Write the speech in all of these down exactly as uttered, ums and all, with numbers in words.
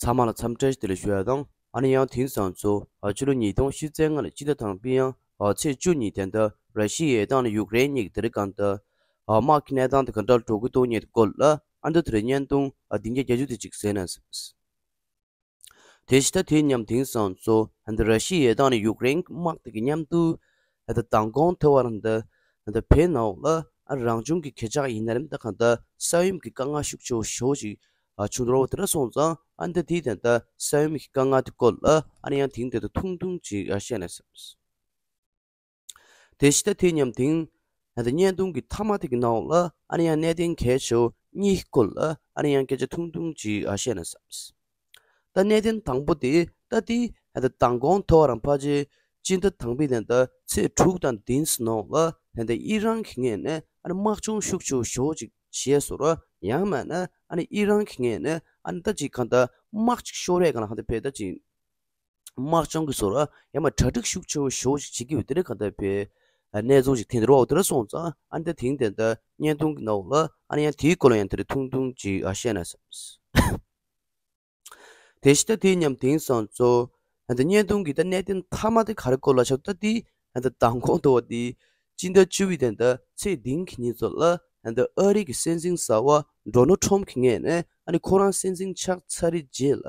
ཚང་མ་ལ་འཚམས་འདྲི་བཀྲ་ཤིས་བདེ་ལེགས་ཞུ་ཡ་དང་། ཨ་ནི་ཡང་དེང་སང་ཚོ་ཨ་ཕྱི་ལོ་ཉིས་སྟོང་བཞི་བཅུ་ལྔ་ལོའི་སྤྱི་ཟླ་དང་པོའི་ཡང་ཨ་ཚེས་བཅུ་ཉིན་དེ་འདྲ་ར་ཤི་ཡའི་དང་ནི་ཡུཀ་རེན་གཉིས་ཀྱི་དེ་རིང་གང་ལྟར་ཨ་དམག་གི་གནས་སྟངས་དེ་ག་འདྲ་འགྲོ་གི་འདུག་ཉེ་སྐོར་ལ་ཨ་འདི་དེ་རིང་བརྙན་ཐུང་ཨ་བདུན་བརྒྱ་བརྒྱད་ཅུ་དེ་ཅིག་གསན་ན། དེ་ཕྱི་ད་དེ་མཉམ་དེང་སང་ཚོ་ཨ་འདི་ར་ཤི་ཡའི་དང་ནི་ཡུཀ་རེན་དམག་དེ་གི་མཉམ་དུ་ཨ་འདི་མདང་དགོང་ཐོས་པ་རང་འདི་ཨ་འདི་བོད་ནང་ལ་ཨ་རང་བྱུང་གི་གད་ཆག་ཡིན་ན་རེད་ད་གང་ལྟར་ས་ཡོམ་གྱི་དཀའ་ངལ་ཤུགས་ཆེ་བོ་ཞེ་པོ་ཅིག་ཨ་བྱུང་འགྲོ་བ་དེ་འདྲ་སོང་ཙང་ཨ་འདི་དེའི་དེ་ལྟར་ས་ཡོམ་གྱི་དཀའ་ངལ་དེ་སྐོར་ལ་ཨ་ནི་ཡང་དེང་དེ་དུ་ཐུང་ཐུང་ཅིག་ཨ་བཤད་ན་བསམས། དེ་ཕྱི་ད་དེ་མཉམ་དེང་ཨ་འདི་བརྙན་ཐུང་གི་མཐའ་མ་དེ་གི་ནང་ལ་ཨ་ནི་ཡང་གནད་དོན་གལ་ཆེ་བོ་གཉིས་སྐོར་ལ་ཨ་ནི་ཡང་སྐད་ཆ་ཐུང་ཐུང་ཅིག་ཨ་བཤད་ན་བསམས། ད་གནད་དོན་དང་པོ་དེ་ད་དེ་ཨ་འདི་མདང་དགོང་ཐོས་པ་རང་ཕལ་ཆེར་སྤྱི་ཟླ་དང་པོའི་དེ་ད་ཚེས་དྲུག་དང་བདུན་ནང་ལ་ད་ལྟ་ཨི་རན་གྱི་ངོས་ནས་ཨ་ནི་དམག་སྦྱོང་ཤུགས་ཆེ་བོ་ཞེ་པོ་ཅིག་བྱས་སོང་ར། ཡང་མིན་ན་ཨ་ནི་ཨི་རན་གྱི་ངོས་ནས་ཨ་ནི་ད་ཅིག་གང་ལྟར་དམག་ཅིག་ཤོར་ཡས་གང་ལ་གང་ལྟར་བས་ད་ཅིག་དམག་སྦྱོང་གི་བཟོ་འདྲ་ཡང་མ་གྲ་སྒྲིག་ཤུགས་ཆེ་བོ་ཞེ་པོ་ཞིག་བྱེད་ཀྱི་ཡོད་དེ་རེད་གང་ལྟར་བས་གནས་ཚུལ་ཞིག་ཐོན་འདུག་རོགས་དེ་འདྲ་སོང་ཙང་ཨ་འདི་དེང་དེ་འདྲ་བརྙན་ཐུང་གི་ནང་ལ་ཨ་ནི་ཡང་དེའི་སྐོར་ལ་ཡང་དེ་རིང་ཐུང་ཐུང་ཅིག་ཨ་བཤད་ན་བསམས། དེ་ཕྱི་ད་དེ་མཉམ་དེང་སང་ཚོ་ཨ་འདི་བརྙན་ཐུང་གི་ད་གནད་དོན་མཐའ་མ་དེ་ག་རེ་སྐོར་ལ་ཆགས་ད་དེ་ཨ་འདི་མདང་དགོང་དུ་བ་དེ་སྤྱི་ཟླ་བཅུ་པའི་དེ་འདྲ་ཚེས་བདུན་གྱི་ཉིན་ཚོ་ལ་ཨ་འདི་ཨ་རི་གི་སྲིད་འཛིན་གསར་པ་ཌོ་ནལ་ཊམ་གྱི་ངོས་ནས་ཨ་ནི་ཁོ་རང་སྲིད་འཛིན་ཆགས་ཚར་རེ་རྗེས་ལ་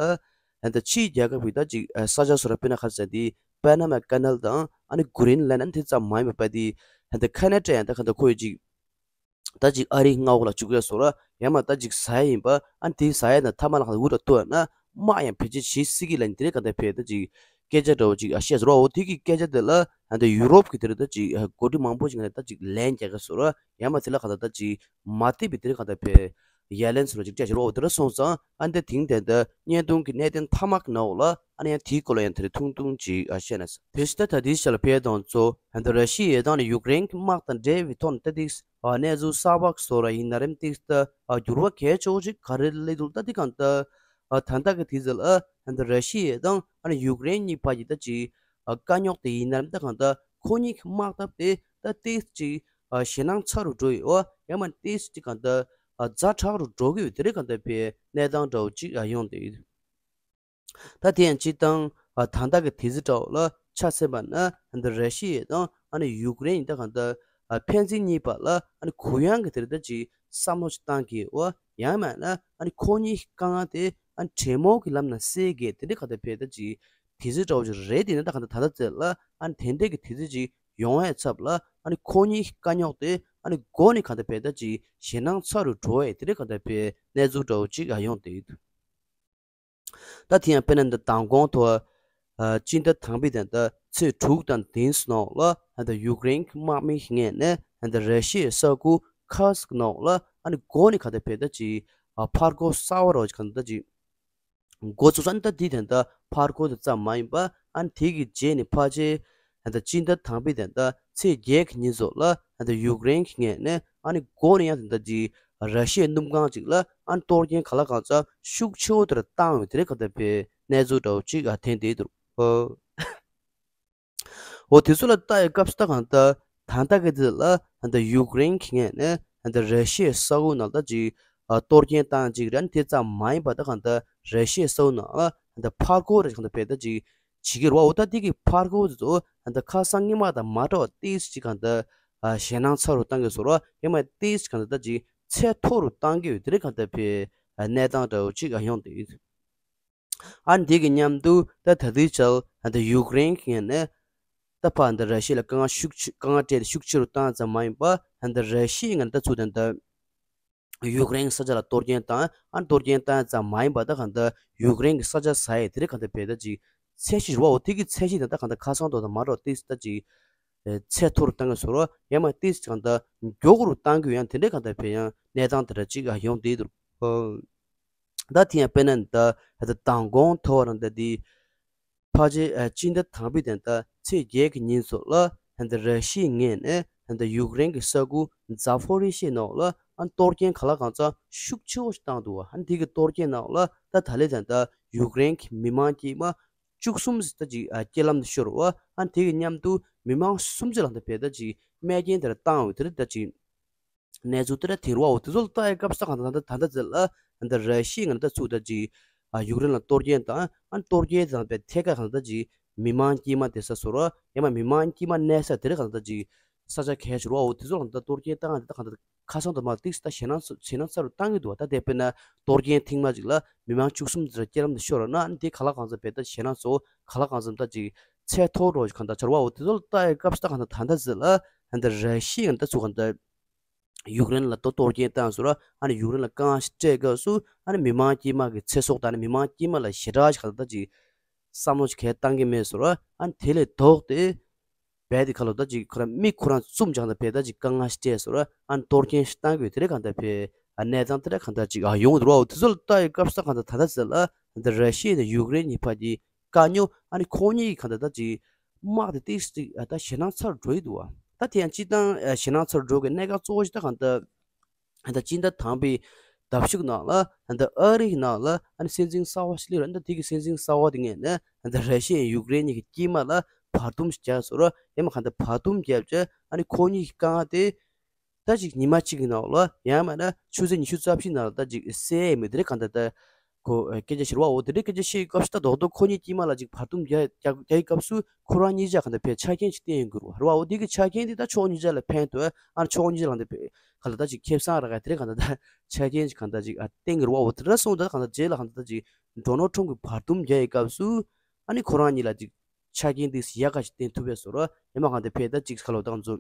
ཨ་འདི་ཕྱིའི་རྒྱལ་ཁབ་ཀྱི་ད་ཅིག་ཨ་ས་ཆ་སོ་ར་དཔེར་ན་ཁ་ས་དེ་པ་ན་མ་ཀ་ནལ་དང་ཨ་ནི་གྷི་རིན་ལན་ཨ་ནི་དེ་ཙམ་མ་ཡིན་པ་པ་དེ་ཨ་འདི་ཁ་ན་ཌ་ཡང་ད་ག་འདི་ཁོ་ཡི་ཅིག་ད་ཅིག་ཨ་རིའི་མངའ་འོག་ལ་བཅུག་ཡ་སོ་ར་ཡང་མ་ད་ཅིག་ཟ་ཡ་ཡིན་པ་ཨ་ནི་དེ་ཟ་ཡ་ན་ཐ་མ་ལ་ཁ་འུར་ར་ཐོ་ཡ་ན་དམག་ཡང་བེད་སྤྱོད་བྱེད་སྲིད་ཀྱི་ལ་ནི་དེ་རེད་གང་ལྟར་བས་ད་ཅིག་སྐད་ཆ་འདྲ་བོ་ཅིག་ཨ་བཤད་སོ་ར། འོ་དེ་གི་སྐད་ཆ་དེ་ལ་ཨ་ནི་ཡུ་རོབ་ཀྱི་དེ་རེད་ད་ཅིག་འགོ་ཁྲིད་མང་པོ་ཞིག་ནས་ད་ཅིག་ལན་རྒྱག་གི་སོ་ར་ཡང་མ་དེ་ལ་གང་ལྟར་ད་ཅིག་མ་བདེ་བའི་དེ་རེད་གང་ལྟར་བས་ཡ་ལན་སོ་ར་ཅིག་སྤྲད་ཤི་རོ། འོ་དེ་ར་སོང་ཙང་ཨ་ནི་དེང་དེ་འདྲ་བརྙན་ཐུང་གི་གནད་དོན་མཐའ་མ་གི་ནང་འོག་ལ་ཨ་ནི་ཡང་དེའི་སྐོར་ལ་ཡང་དེ་རེད་ཐུང་ཐུང་ཅིག་ཨ་བཤད་ན་ཟེར། དེ་ཕྱི་ད་ད་དེའི་ཞལ་ལ་ཕེབས་དང་ཚོ་ཨ་ནི་ར་ཤི་ཡའི་དང་ནི་ཡུཀ་རེན་གྱི་དམག་དང་འབྲེལ་བའི་ཐོག་ནས་ད་ཏིག་ཨ་གནས་ཚུལ་གསར་པ་སོ་ར་ཡིན་ན་རེམ་ཏིག་ད་ཨ་འགྱུར་བ་གལ་ཆེ་བོ་ཅིག་ག་རེ་སླེབས་འདུག་ད་དེ་གང་ད་ཨ་ད་ལྟ་གི་དུས་ཚོད་ལ་ཨ་ད་ར་ཤི་ཡ་དང་ཨ་ནི་ཡུཀ་རེན་གཉིས་བར་གྱི་ད་ཅིག་ཨ་དཀའ་རྙོག་དེ་ཡིན་ན་རེམ་ད་གང་ད་ཁོ་གཉིས་ཀྱི་དམག་འཐབ་དེ་ད་ཏིག་ཅིག་ཨ་ཞེད་སྣང་ཚ་རུ་འགྲོ་ཡོད་ཨ་ཡང་མ་ཏིག་ཅིག་གང་ད་ཨ་ཛ་དྲག་རུ་འགྲོ་གི་ཡོད་དེ་རེད་གང་ད་བའི་གནས་སྟངས་འདྲ་བོ་ཅིག་ཨ་ཡོང་དེ་ཡོད། ད་དེ་ཡང་སྤྱིར་བཏང་ཨ་ད་ལྟ་གི་དུས་ཚོད་འདྲ་བོ་ལ་ཆ་མཚོན་པ་ན་ཨ་ནི་ར་ཤི་ཡ་དང་ཨ་ནི་ཡུཀ་རེན་ད་གང་ལྟར་ཨ་ཕན་ཚུན་གཉིས་བར་ལ་ཨ་ནི་གུ་ཡངས་ཀྱི་དེ་རེད་ད་ཅིག་བསམ་བློ་ཞིག་བཏང་གི་ཡོད་ཡང་མིན་ན་ཨ་ནི་ཁོ་གཉིས་དཀའ་ངལ་དེ་ཨ་ནི་གྲོས་མོལ་གྱི་ལམ་ནས་སེལ་གི་དེ་འདྲ་གང་ལྟར་བས་ད་ཅིག་དུས་ཚོད་འདྲ་བོ་ཞིག་རེད། དེ་ནི་ད་གང་ལྟར་ད་ལྟ་ཚོད་ལ་ཨ་ནི་དེ་འདྲ་གི་དུས་ཚོད་ཅིག་ཡོང་བའི་ཚབ་ལ་ཨ་ནི་ཁོ་གཉིས་དཀའ་རྙོག་དེ་ཨ་ནི་འགོ་ནས་གང་ལྟར་བས་ད་ཅིག་ཞེད་སྣང་ཚ་རུ་འགྲོ་བའི་དེ་འདྲ་གང་ལྟར་བས་གནས་ཚུལ་འདྲ་བོ་ཅིག་ཨ་ཡོང་དེ་ཡོད། ད་དེ་ཡང་དཔེར་ན་འདི་མདང་དགོང་ཐོག་ཨ་སྤྱི་ཟླ་དང་པོའི་དེ་འདྲ་ཚེས་དྲུག་དང་བདུན་ནང་ལ་ཨ་འདི་ཡུཀ་རེན་གྱི་དམག་མི་ཞིག་ངོས་ནས་ཨ་འདི་ར་ཤི་ཡའི་ས་ཁུལ་ཁར་སི་ཀི་ནང་ལ་ཨ་ནི་འགོ་ནས་ག་ད་བས་ད་ཅིག་ཨ་ཕར་འགོ་གསར་པ་རོ་ཅིག་ག་ད་ཅིག་འགོ་ཚུགས་ས་ནི་ད་དེའི་དེ་འདྲ་ཕར་འགོ་དེ་ཙམ་མ་ཡིན་པ་ཨ་ནི་དེ་གི་རྗེས་ནས་ཕལ་ཆེར་ཨ་ད་སྤྱི་ཟླ་དང་པོའི་དེ་འདྲ་ཚེས་བརྒྱད་ཀྱི་ཉིན་ཚོ་ལ་ཨ་ད་ཡུཀ་རེན་གྱི་ངོས་ནས་ཨ་ནི་འགོ་ནས་ཡང་དེ་འདྲ་ཅིག་ར་ཤི་ཡའི་སྣུམ་ཁང་ཅིག་ལ་ཨ་ནི་གཏོར་སྐྱོན་ག་ལ་གང་ཙམ་ཤུགས་ཆེ་བོ་དེ་འདྲ་བཏང་ཡོད་དེ་འདྲ་ག་ད་བའི་གནས་ཚུལ་འདྲ་བོ་ཅིག་ཨ་ཐོན་བསྡད་འདུག་འོ་དེ་ཚོ་ལ་ལྟ་ཡི་སྐབས་སུ་ད་གང་ལྟར་ད་ལྟ་གི་དུས་ལ་ད་ལྟ་ཡུཀ་རེན་གྱི་ངོས་ནས་ད་ལྟ་ར་ཤི་ཡའི་ས་ཁུལ་ནང་ལ་ད་ཅིག་ཨ་གཏོར་སྐྱོན་བཏང་ཅིག་རེད། དེ་ཙམ་མ་ཡིན་པ་ད་གང་ལྟར་ར་ཤི་ཡའི་ས་ཁུལ་ནང་ལ་ད་ལྟ་ཕར་རྒོལ་རེད་གང་ལྟར་བས་ད་ཅིག་བྱེད་ཀྱི་རེད་བ། འོ་ད་དེ་གི་ཕར་རྒོལ་དེ་ཚོ་ད་ལྟ་ཁ་སང་སྔོན་མ་དང་མ་འདྲ་བ་ཏིས་ཅིག་གང་ལྟར་ཨ་ཞེད་སྣང་ཚ་རུ་བཏང་གི་བཟོ་འདྲ་ཡང་མ་ཏིས་ཅིག་གང་ལྟར་ད་ཅིག་ཚད་མཐོ་རུ་བཏང་གི་ཡོད་དེ་རེད་གང་ལྟར་བས་ཨ་གནས་སྟངས་འདྲ་བོ་ཅིག་ཨ་ཡོང་དེ་ཡོད། ཨ་ནི་དེ་གི་མཉམ་དུ་ད་ད་ལྟའི་ཆར་ད་ཡུཀ་རེན་གྱི་ངོས་ནས་ད་ཕར་འདི་ར་ཤི་ཡ་ལ་དཀའ་ངལ་ཤུགས་ཆེ་དཀའ་ངལ་སྤྲད་དེ་ཤུགས་ཆེ་རུ་བཏང་ཙམ་མ་ཡིན་པ་ད་ར་ཤི་ཡའི་ངོས་ནས་ད་ཚུར་ད་ད་ཡུཀ་རེན་གྱི་ས་ཆ་ལ་གཏོར་སྐྱོན་བཏང་། ཨ་ནི་གཏོར་སྐྱོན་བཏང་ཙམ་མ་ཡིན་པ་ད་གང་ལྟར་ཡུཀ་རེན་གྱི་ས་ཆ་ཟ་ཡས་དེ་རིང་གང་ལྟར་བས་ད་ཅིག་ཚད་གཞི་རེད་བ། འོ་དེ་གི་ཚད་གཞི་དང་ད་གང་ལྟར་ཁ་སང་དང་ད་མ་འདྲ་བ་ཏིས་ད་ཅིག་ཚད་མཐོ་རུ་བཏང་གི་བཟོ་འདྲ་ཡང་མ་ཏིས་གང་ལྟར་མགྱོགས་རུ་བཏང་གི་ཡང་དེ་འདྲའི་གང་ལྟར་བས་ཡང་གནས་སྟངས་དེ་འདྲ་ཅིག་ཡོང་བསྡད་འདུག་ད་དེ་ཡང་དཔེར་ན་ད་ད་མདང་དགོང་ཐོག་རང་ད་དེ་ཕལ་ཆེར་ཨ་སྤྱི་ཟླ་དང་པོའི་དེ་ད་ཚེས་བརྒྱད་ཀྱི་ཉིན་སོགས་ལ་ད་ར་ཤི་ཡའི་ངོས་ནས་ད་ཡུཀ་རེན་གྱི་ས་ཁུལ་ཛ་ཕོ་རི་ཤི་ནང་ལ་ཨ་གཏོར་སྐྱོན་ག་ལ་གང་ཙམ་ཤུགས་ཆེ་བོ་ཞིག་བཏང་འདུག་བ། ཨ་དེ་གི་གཏོར་སྐྱོན་ནང་ལ་ད་ད་ལས་ད་ད་ཡུཀ་རེན་གྱི་མི་མང་དཀྱུས་མ་བཅུ་གསུམ་ཞིག་ད་ཅིག་ཨ་རྐྱེན་ལམ་དུ་ཤོར་བ། ཨ་དེ་གི་མཉམ་དུ་མི་མང་སུམ་ཅུ་ལ་ད་བས་ད་ཅིག་རྨས་སྐྱོན་དེ་འདྲ་བཏང་ཡོད་དེ་རེད་ད་ཅིག་གནས་ཚུལ་དེ་འདྲ་ཐོན་རོགས། འོ་དེ་ཚོ་ལ་ལྟ་ཡི་སྐབས་སུ་གང་ལྟར་ད་ལྟ་ད་ལྟ་ཚེ་ལ་ད་ལྟ་ར་ཤི་ཡའི་ངོས་ནས་ད་ཚུར་ད་ཅིག་ ཨ་ཡུཀ་རེན་ལ་གཏོར་སྐྱོན་དང་། ཨ་གཏོར་སྐྱོན་དང་པའི་ཐད་ཀར་གང་ལྟར་ཅིག་མི་མང་དཀྱུས་མ་བསྡད་ས་བཟོ་འདྲ། ཡང་མ་མི་མང་དཀྱུས་མ་གནས་ས་དེ་རིགས་གང་ལྟར་ཅིག་ས་ཆ་གལ་ཆེ་བ། འོ་དེ་ཚོ་ལ་གང་ལྟར་གཏོར་སྐྱོན་བཏང་ཡ་དེ་དག་གང་ལྟར་ཁ་སང་དུ་མ་ཏིག་ད་ཞེད་སྣང་ཞེད་སྣང་ཚ་རུ་བཏང་གི་འདུག་བ། ད་དེ་དཔེར་ན་གཏོར་སྐྱོན་ཐེངས་མ་གཅིག་ལ་མི་མང་བཅུ་གསུམ་ཙམ་རྐྱེན་ལམ་དུ་ཤོར་བ་ན། ཨ་ནི་དེ་ག་ལ་གང་འཚམ་བས་ད་ཞེད་སྣང་ཚ་བོ་ག་ལ་གང་འཚམ་ད་ཅིག་ཚད་མཐོ་རུ་གང་ལྟར་ཆགས་བ། འོ་དེ་ཚོ་ལ་ལྟ་ཡི་སྐབས་སུ་ད་གང་ལྟར་ད་ལྟ་ཟེར་ལ་ད་ལྟ་ར་ཤི་ཡ་ད་ཚུར་གང་ལྟར་ཡུཀ་རེན་ལ་ད་གཏོར་སྐྱོན་བཏང་ཟེར་བ། ཨ་ནི་ཡུཀ་རེན་ལ་དཀའ་ངལ་ཞིག་སྤྲད་སྐབས་སུ་ཨ་ནི་མི་མང་དཀྱུས་མ་གི་ཚེ་སྲོག་དང་། ཨ་ནི་མི་མང་དཀྱུས་མ་ལ་ཞེ་དྲག་ཞིག་གང་ལྟར་ད་ཅིག་བསམ་བློ་ཞིག་གང་ལྟར་བཏང་གི་མེད་ཟེར་བ། ཨ་ནི་དེ་ལས་ལྡོག་སྟེ་རྦད་དེ་ཁ་ལོ་ད་ཅིག་ཁོ་རང་མི་ཁོ་རང་གསུམ་སྦྱངས་ན་རྦད་ད་ཅིག་དཀའ་ངལ་ཞིག་སྤྲད་ཟེར་བ། ཨ་ནི་གཏོར་སྐྱོན་ཞིག་བཏང་དགོས་དེ་རེད། གང་ལྟར་བས་ཨ་གནས་སྟངས་དེ་འདྲ་གང་ལྟར་ཅིག་ཨ་ཡོང་འདུག་བ། འོ་དེ་ཚོ་ལ་ལྟ་ཡི་སྐབས་སུ་གང་ལྟར་ད་ལྟ་ཟེར་ལ་ད་ལྟ་ར་ཤི་ཡ་དང་ཡུཀ་རེན་གཉིས་བར་གྱི་དཀའ་རྙོག་ཨ་ནི་ཁོང་གཉིས་གང་ལྟར་ད་ཅིག་དམག་དེ་ཏིག་ཏིག་ཨ་ད་ཞེད་སྣང་ཚ་རུ་འགྲོ་ཡི་འདུག་བ། ད་དེ་ཡང་སྤྱིར་བཏང་ཨ་ཞེད་སྣང་ཚ་རུ་འགྲོ་གི་གནད་འགག་གཙོ་བོ་ཞིག་ད་གང་ལྟར་ད་སྤྱི་ཟླ་དང་པའི་ཟླ་གཅིག་ནང་ལ་ད་ཨ་རིའི་ནང་ལ་ཨ་ནི་སྲིད་འཛིན་གསར་བ་ཞིག་སླེབས་ར། ད་དེ་གི་སྲིད་འཛིན་གསར་བ་དེ་ངོས་ནས་ད་ར་ཤི་ཡ་ཡུཀ་རེན་གཉིས་ཀྱི་དཀྱིལ་མ་ལ་བར་འདུམ་ཞིག་རྒྱག་ཟེར་ར། ཡང་མ་གང་ལྟར་བར་འདུམ་བརྒྱབ་བྱས་ཨ་ནི་ཁོ་གཉིས་ཀྱི་དཀའ་ངལ་དེ་ད་ཅིག་ཉི་མ་གཅིག་གི་ནང་ལ་ཡང་མིན་ན་ཆུ་ཚོད་ཉི་ཤུ་རྩ་བཞི་ནང་ལ་ད་ཅིག་སེལ་ཡས་མེད་དེ་རེད། གང་ལྟར་ད་ཁོ་ཨ་སྐད་ཆ་བཤད་ར་བ། འོ་དེ་འདྲའི་སྐད་ཆ་བཤད་སྐབས་སུ་ད་རྡོག་རྡོག་ཁོ་གཉིས་དཀྱིལ་མ་ལ་ཅིག་བར་འདུམ་རྒྱག་རྒྱག་རྒྱག་ཡི་སྐབས་སུ་ཁོ་རང་གཉིས་ཆ་གང་ལྟར་བས་ཆ་རྐྱེན་ཅིག་བསྟན་ཡོང་གི་རེད་བ། རེད་བ། འོ་དེ་གི་ཆ་རྐྱེན་དེ་ད་ཕྱོགས་གཉིས་ཆ་ལ་ཕན་ཐོགས། ཨ་ནི་ཕྱོགས་གཉིས་ཆ་ལ་གང་ལྟར་བས་ག་ལ་ད་ཅིག་ཁེ་བཟང་རག་ག་དེ་རེད། གང་ལྟར་ད་ཆ་རྐྱེན་ཅིག་གང་ལྟར་ཅིག་ཨ་བསྟན་གི་རེད་བ། འོ་དེ་འདྲ་སོང་ད་གང་ལྟར་རྗེས་ལ་གང་ལྟར་ད་ཅིག་ཌོ་ནལ་ཊམ་གི་བར་འདུམ་རྒྱག་ཡི་སྐབས་སུ་ཨ་ནི་ཁོ་རང་གཉིས་ལ་ཅིག་ཆ་རྐྱེན་དེ་ཡག་ག་ཞིག་བསྟན་ཐུབ་པས་བཟོ་འདྲ། ཡང་མ་གང་ལྟར་བས་ད་ཅིག་ག་ལ་ད་ང་ཚོ་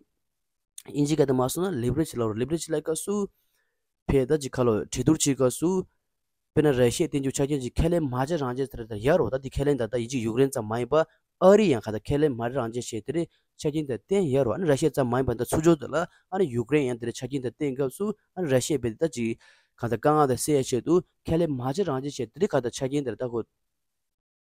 དབྱིན་ཇིའི་སྐད་དུ་མ་སོང་ན་ལེ་བ་རེ་ཇི་ལབ་རེད། ལེ་བ་རེ་ཇི་ལབ་སྐབས་སུ་བས་ད་ཅིག་ག་ལ་གྲོས་བསྡུར་བྱེད་སྐབས་སུ་དཔེར་ན་ར་ཤི་ཡས་བསྟན་རྒྱུ་ཆ་རྐྱེན་ཅིག་ཁས་ལེན་མ་བྱེད་རང་བྱེད་ཟེར་ད་ཡག་རོ། ད་དེ་ཁས་ལེན་ད་ད་ཡིན་གཅིག་ཡུཀ་རེན་ཙམ་མ་ཡིན་པ་ཨ་རི་ཡང་ག་ད་ཁས་ལེན་མ་རེད་རང་བྱེད་བྱས་དེ་རེད་ཆ་རྐྱེན་དེ་བསྟན་ཡག་རོ། ཨ་ནི་ར་ཤི་ཡ་ཙམ་མ་ཡིན་པ་ད་ཚུར་ཕྱོགས་དེ་ལ་ཨ་ནི་ཡུཀ་རེན་ཡང་དེ་རེད་ཆ་རྐྱེན་དེ་བསྟན་སྐབས་སུ་ཨ་ནི་ར་ཤི་ཡ་བས་ད་ཅིག་ག་ད་དཀའ་ངལ་དེ་སེལ་ཡ་ཆེད་དུ་ཁས་ལེན་མ་བྱེད་རང་བྱེད་བྱས་དེ་རེད་ག་ད་ཆ་རྐྱེན་དེ་རེད་ད་ཁོ་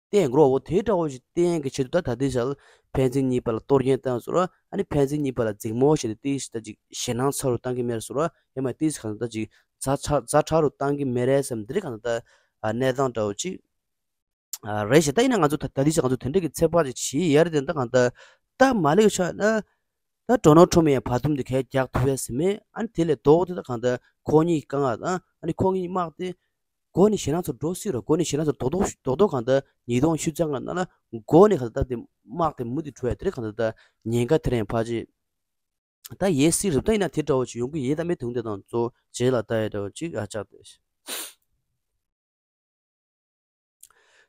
བསྟན་འགྲོ་བ། འོ་དེ་འདྲ་བོ་ཞིག་བསྟན་གྱི་ཆེད་དུ་ད་ད་ལྟའི་ཆར་ཕན་ཚུན་གཉིས་བར་ལ་གཏོར་སྐྱོན་བཏང་ཟེར་ར། ཨ་ནི་ཕན་ཚུན་གཉིས་བར་ལ་འཛིང་མོ་བྱས་ཏེ་ཏིས་ད་ཅིག་ཞེད་སྣང་ཚ་རུ་བཏང་གི་མེད་ཟེར་ར། ཡང་མ་ཏིས་གང་ད་ཅིག་ཛ་དྲག་ཛ་དྲག་རུ་བཏང་གི་མེད་རེད་བསམ་དེ་རིགས་གང་ད་ཨ་གནས་སྟངས་འདྲ་བོ་ཅིག་ཨ་རེད་ཤག་ད་ཡིན་ན་ང་ཚོ་ད་ད་ལྟའི་ཆར་ང་ཚོ་དེ་འདྲ་གི་ཚོད་དཔག་ཅིག་བྱེད་ཡ་རེད། དེ་ད་གང་ད་ད་མ་ལེགས་ཆགས་ན། ད་ཌོ་ནལ་ཊམ་ཡང་བར་འདུམ་དེ་གས་རྒྱག་ཐུབ་ཡ་ཟེར་མེད། ཨ་ནི་དེ་ལས་ལྡོག་དེ་ད་གང་ལྟར་ཁོ་གཉིས་ཀྱི་དཀའ་ངལ་དང་ཨ་ནི་ཁོ་གཉིས་དམག་དེ་མགོ་ནས་ཞེད་སྣང་ཚ་འགྲོ་སྲིད་རོ། མགོ་ནས་ཞེད་སྣང་ཚ་རྡོག་རྡོག་རྡོག་རྡོག་གང་ལྟར་ཉིས་སྟོང་ཉི་ཤུ་རྩ་ལྔ་ནང་ལ་མགོ་ནས་གང་ལྟར་ད་དེ་དམག་དེ་མུ་མཐུད་འགྲོ་ཡ་དེ་རེད། གང་ལྟར་ད་ཉེན་ཁ་དེ་རེད་ཕལ་ཆེར་ད་ཡོད་སྲིད་རེད། ད་ཡིན་ན་དེ་འདྲ་བོ་ཅིག་ཡོང་གི་ཡོད་དམ་མེད་དེ་འདྲ་ཚོ་རྗེས་ལ་ལྟ་ཡ་འདྲ་བོ་ཅིག་ཨ་ཅག་དེ།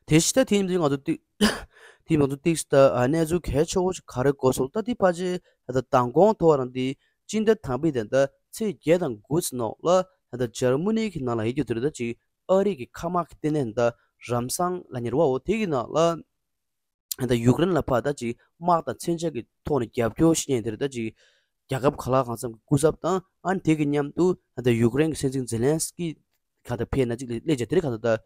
དེ་ཕྱི་ད་དེ་ཡིན་དུས་ང་ཚོ་ཏིག་དེ་ཡིན་ང་ཚོ་ཏིག་ད་ཨ་གནས་ཚུལ་གལ་ཆེ་བོ་ཞིག་ག་རེ་གོ་སོང་ད་དེ་ཕལ་ཆེར་ད་མདང་དགོང་ཐོག་རང་དེ་སྤྱི་ཟླ་དང་པོའི་དེ་ད་ཚེས་བརྒྱད་དང་དགུ་ཙམ་ནང་ལ་ད་འཇར་མ་ནི་གི་ནང་ལ་ཡོད་རྒྱུ་དེ་རེད། ད་ཅིག་ཨ་རི་གི་མཁའ་དམག་གི་ལྟེ་གནས་ད་རམ་སང་ལ་ཉེ་བ་འོ་དེ་གི་ནང་ལ་ད་ཡུཀ་རེན་ལ་ཕར་ད་ཅིག་དམག་དང་མཚོན་ཆ་གི་ཐོག་ནས་རྒྱབ་སྐྱོར་བྱེད་མཁན་དེ་རེད། ད་ཅིག་རྒྱལ་ཁབ་ག་ལ་གང་འཚམ་གི་སྐུ་ཚབ་དང་ཨ་ནི་དེ་གི་མཉམ་དུ་ད་ཡུཀ་རེན་གི་སྲིད་འཛིན་ཛེ་ལན་སི་ཀི་ག་ད་ཕེབས་ན་ཅིག་སླེབས་བྱས་དེ་རེད། ག་ད་ད།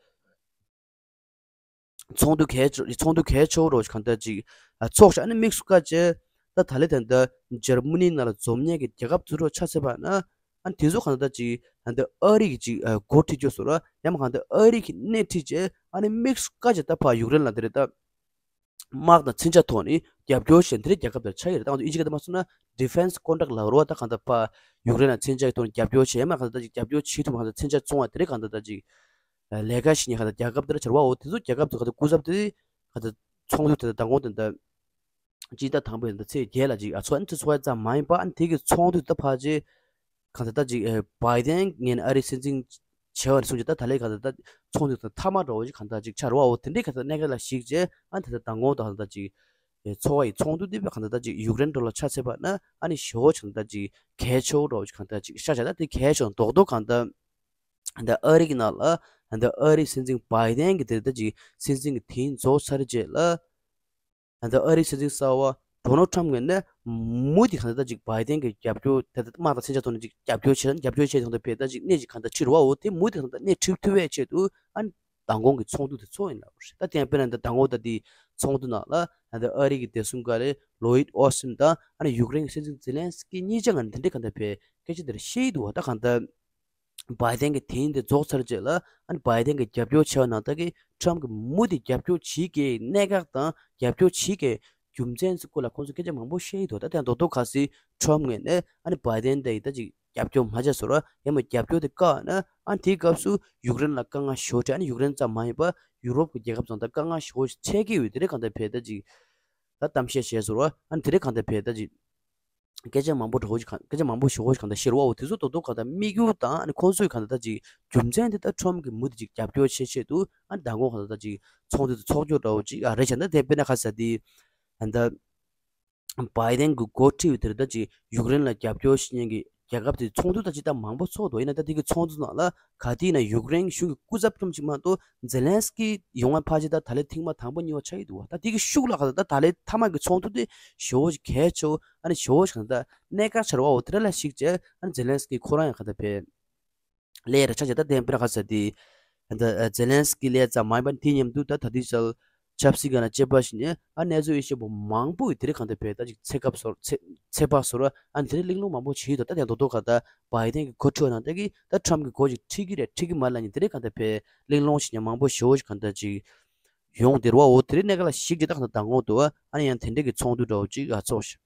ཚོགས་འདུ་གལ་ཆེ་ཚོགས་འདུ་གལ་ཆེ་བོ་རོ་གང་ལྟར་ཅིག་ཨ་ཚོགས་ཤག་ཨ་ནི་དམིགས་སུ་བཀར་བྱས་ད་ད་ལེ་ད་ལྟ་འཇར་མ་ནི་ནང་ལ་འཛོམས་མཁན་གྱི་རྒྱལ་ཁབ་ཚོ་རོ་ཆ་བཞག་པ་ན་ཨ་ནི་དེ་ཚོ་གང་ལྟར་ཅིག་ད་ལྟ་ཨ་རི་གི་ཅིག་ཨ་འགོ་ཁྲིད་རྒྱུ་སོ་ར་ཡང་མ་གང་ལྟར་ཨ་རི་གི་སྣེ་ཁྲིད་བྱས་ཨ་ནི་དམིགས་སུ་བཀར་བྱས་ད་ཕར་ཡུཀ་རེན་ལ་དེ་རེད་ད། དམག་དང་མཚོན་ཆ་ཐོག་ནས་རྒྱབ་སྐྱོར་བྱས་འདི་རེད་རྒྱལ་ཁབ་དེར་ཆགས་ཡོད་རེད། ད་ང་ཚོ་དབྱིན་ཇི་སྐད་དུ་མ་སོང་ན་defense contract ལབ་རོ། ད་གང་ལྟར་ཕར་ཡུཀ་རེན་ལ་མཚོན་ཆ་ཐོག་ནས་རྒྱབ་སྐྱོར་བྱས་མ་གང་ལྟར་ད་ཅིག་རྒྱབ་སྐྱོར་བྱེད་ཐུབ་མ་གང་ལྟར་མཚོན་ཆ་བཙོང་བ་དེ་རེད། གང་ལྟར་ད་ཅིག་ལས་ཀ་བྱེད་མཁན་གང་ལྟར་རྒྱལ་ཁབ་དེར་བྱ་བ་འོ་དེ་ཚོ་རྒྱལ་ཁབ་དེ་གང་ལྟར་སྐུ་ཚབ་དེ་གང་ལྟར་ཚོགས་འདུ་དེ་ལྟར་མདང་དགོང་དེ་ལྟར་སྤྱི་ཟླ་དང་པོའི་ད་ཚེས་བརྒྱད་ལ་ཅིག་ཨ་ཚོགས་ཨ་ནི་ཚོགས་ཡ་ཙམ་མ་ཡིན་པ་ཨ་ནི་དེ་གི་ཚོགས་འདུ་དེ་ཕལ་ཆེར་གང་ལྟར་ད་ཅིག་ཨེ་བྷའི་ཌེན་ངས་ཨ་རིའི་སྲིད་འཛིན་བྱས་པ་ནས་བཟུང་ཅིག་ད་ད་ལས་གང་ལྟར་ད་ཚོགས་འདུ་དང་མཐའ་མ་འདྲ་བོ་ཅིག་གང་ལྟར་ཅིག་ཆགས་རེད་བ། འོ་དེ་འདྲའི་གང་ལྟར་གནད་འགག་ལ་གཞིགས་བྱས་ཨ་ད་ལྟ་མདང་དགོང་དང་གང་ལྟར་ཅིག་ཨེ་ཚོགས་པ་ཡི་ཚོགས་འདུ་དེ་བས་གང་ལྟར་ད་ཅིག་ཡུཀ་རེན་འགྲོ་ལ་ཆ་བཞག་པ་ན་ཨ་ནི་ཞེ་བོ་ཅིག་གང་ལྟར་ཅིག་གལ་ཆེ་བོ་འདྲ་བོ་ཅིག་གང་ལྟར་ཅིག་ཤ་ཤ་ད་དེ་གལ་ཆེ་བ་རྡོག་རྡོག་གང་ལྟར་ད་ཨ་རི་གི་ནང་ལ་ད་ཨ་རིའི་སྲིད་འཛིན་བྷའི་ཌེན་གྱི་དེ་ད་ཅིག་སྲིད་འཛིན་གྱི་དེ་རྫོགས་ཚར་རྗེས་ལ། ད་ལྟ་ཨ་རིའི་སྲིད་འཛིན་གསར་པ་ཌོ་ནལ་ཊམ་ངོས་ནས་མུ་མཐུད་གང་ལྟར་ཅིག་བྷའི་ཌེན་གྱི་རྒྱབ་སྐྱོར་དེ་ལྟར་དམག་དང་མཚོན་ཆ་ཐོག་ནས་ཅིག་རྒྱབ་སྐྱོར་བྱེད་རྒྱབ་སྐྱོར་བྱེད་ཐོག་ཏུ་ཕེབས་ད་ཅིག་སྣེ་ཅིག་གང་ལྟར་ཕྱིར་བ་འོ་དེ་མུ་མཐུད་གང་ལྟར་སྣེ་ཁྲིད་ཐུབ་པའི་ཆེད་དུ་ཨ་ནི་མདང་དགོང་གི་ཚོགས་འདུ་དེ་ཚོགས་ཡིན་ལབ་པ་རེད། ད་དེ་ཡང་དཔེར་ན་ད་མདང་དགོང་ད་དེ་ཚོགས་འདུ་ནང་ལ་ད་ལྟ་ཨ་རི་གི་བདེ་སྲུང་བཀའ་བློན་ལོ་ཡིད་ཨོ་སི་ཊིན་དང་ཨ་ནི་ཡུཀ་རེན་གྱི་སྲིད་འཛིན་ཛེ་ལན་སི་ཀི་གཉིས་ཆ་ངོས་ནས་དེ་འདྲའི་གང་ལྟར་ཕེབས་སྐད་ཆ་དེ་འདྲ་བཤད་ཀྱི་འདུག་བ། ད་གང་ལྟར། བྷའི་ཌེན་གྱི་དེ་ཡིན་དེ་རྫོགས་ཚར་རྗེས་ལ་ཨ་ནི་བྷའི་ཌེན་གྱི་རྒྱབ་སྐྱོར་བྱས་པ་ནང་ལྟར་གྱི་ཊམ་གྱི་མུ་མཐུད་རྒྱབ་སྐྱོར་བྱེད་ཀྱི་གནད་འགག་དང་རྒྱབ་སྐྱོར་བྱེད་ཀྱི་རྒྱུ་མཚན་ཚོའི་སྐོར་ལ་ཁོང་ཚོས་སྐད་ཆ་མང་པོ་བཤད་ཀྱི་འདུག་ད་ལྟ་རྡོག་རྡོག་གལ་སྲིད་ཊམ་ངོས་ནས་ཨ་ནི་བྷའི་ཌེན་དེ་ཡི་ད་ཅིག་ རྒྱབ་སྐྱོར་མ་བྱས་སོང་ར། ཡང་མ་རྒྱབ་སྐྱོར་དེ་བཀག་ན་ཨ་ནི་དེའི་སྐབས་སུ་ཡུཀ་རེན་ལ་དཀའ་ངལ་ཞེ་པོ་འཕྲད། ཨ་ནི་ཡུཀ་རེན་ཙམ་མ་ཡིན་པར་ཡུ་རོབ་ཀྱི་རྒྱལ་ཁབ་ཚང་མ་ལ་དཀའ་ངལ་ཞེ་པོ་འཕྲད་ཀྱི་ཡོད། དེ་རིང་གང་ལྟར་བས་ད་ཅིག་ད་གཏམ་བཤད་བྱས་སོང་ར། ཨ་ནི་དེ་རིང་གང་ལྟར་བས་ད་ཅིག་སྐད་ཆ་མང་པོ་འགྲོ་གི་གང་སྐད་ཆ་མང་པོ་ཞེ་པོ་གང་ལྟར་བཤད་ར་བ། འོ་དེ་ཚོ་རྡོག་རྡོག་གང་ལྟར་དམིགས་ཡུལ་དང་ཨ་ནི་ཁོང་ཚོས་གང་ལྟར་ད་ཅིག་རྒྱུ་མཚན་དེ་ད་ཁྲོམ་གྱི་མུ་དེ་ཅིག་རྒྱབ་སྐྱོར་བྱེད་ཆེད་དུ་ཨ་ནི་མདང་དགོང་གང་ལྟར་ད་ཅིག་ཚོགས་འདུ་དེ་ཚོགས་རྒྱུ་འདྲ་བོ་ཅིག་ཨ་རེད་བྱས། ད་དེ་དཔེར་ན་ཁ་ས་དེ་ཨ་ད་བའི་ཏན་གྱི་འགོ་ཁྲིད་པའི་དེར་ད་ཅིག་ཡུཀ་རེན་ལ་རྒྱབ་སྐྱོར་བྱེད་མཁན་གྱི་རྒྱལ་ཁབ་དེ་ཚོགས་འདུ་ད་ཅིག་ད་མང་པོ་ཚོགས་འདུག་ཡིན་ན་ད་དེ་གི་ཚོགས་འདུ་ནང་ལ་ག་དུས་ཡིན་ན་ཡུཀ་རེན་གཞུང་གི་སྐུ་ཚབ་ཁྲོམ་ཅིག་མ་གཏོགས་ཛེ་ལན་སི་ཀི་ཡོང་བ་ཕལ་ཆེར་ད་ད་ལོའི་ཐེངས་མ་དང་པོ་གཉིས་པ་ཆགས་ཀྱི་འདུག་བ། ད་དེ་གི་ཤུགས་ལ་ག་ད་ད་ལོའི་མཐའ་མ་གི་ཚོགས་འདུ་དེ་ཞེ་པོ་ཞིག་གལ་ཆེ་བོ་ཨ་ནི་ཞེ་པོ་ཞིག་ག་ད་གནད་འགག་ཆེ་ར་བ། འོ་དེ་འདྲ་ལ་གཞིགས་བྱས་ཨ་ནི་ཛེ་ལན་སི་ཀི་ཁོ་རང་ཡང་ག་ད་བས་ལས་ར་ཆ་བྱས། ད་དེ་དཔེར་ན་ཁ་ས་དེ་ད་ཛེ་ལན་སི་ཀི་ལས་ཙམ་མ་ཡིན་པ་དེ་མཉམ་དུ་ད་ད་དུས་ཚོད་ཆབ་སྲིད་ཀྱི་ནང་དཔྱད་པ་ཞིག་ནས་ཨ་གནས་ཚུལ་ཡེ་ཤེས་པོ་མང་པོ་ཡི་དེ་རིང་གང་ལྟར་བས་ད་ཅིག་ཚེ་སྐབས་སོར་ཚེ་ཚེ་དཔག་སོར་ཨ་ནི་དེ་རིང་གླེང་སློང་མང་པོ་བྱེད་ཡོད། ད་དེ་རྡོག་རྡོག་ག་ད་བའི་ཏན་གྱི་འགོ་ཁྲིད་པ་ནང་ད་གི་ད་ཁྲམ་གྱི་འགོ་ཅིག་ཁྲིད་ཀྱི་རེད་ཁྲིད་ཀྱི་མ་རེད་ལབ་ནས་དེ་རིང་གང་ལྟར་བས་གླེང་སློང་ཞིག་ནས་མང་པོ་ཞེ་པོ་ཞིག་གང་ལྟར་ཅིག་ཡོང་དེ་ར་བ། འོ་དེ་རིང་གནད་འགག་ལ་གཞིགས་ཀྱི་ད་གང་ལྟར་མདང་དགོང་དུ་ཨ་ནི་ཡང་དེ་འདྲ་གི་ཚོགས་འདུ་འདྲ་བོ་ཅིག་ཨ་ཚོགས་ཤག་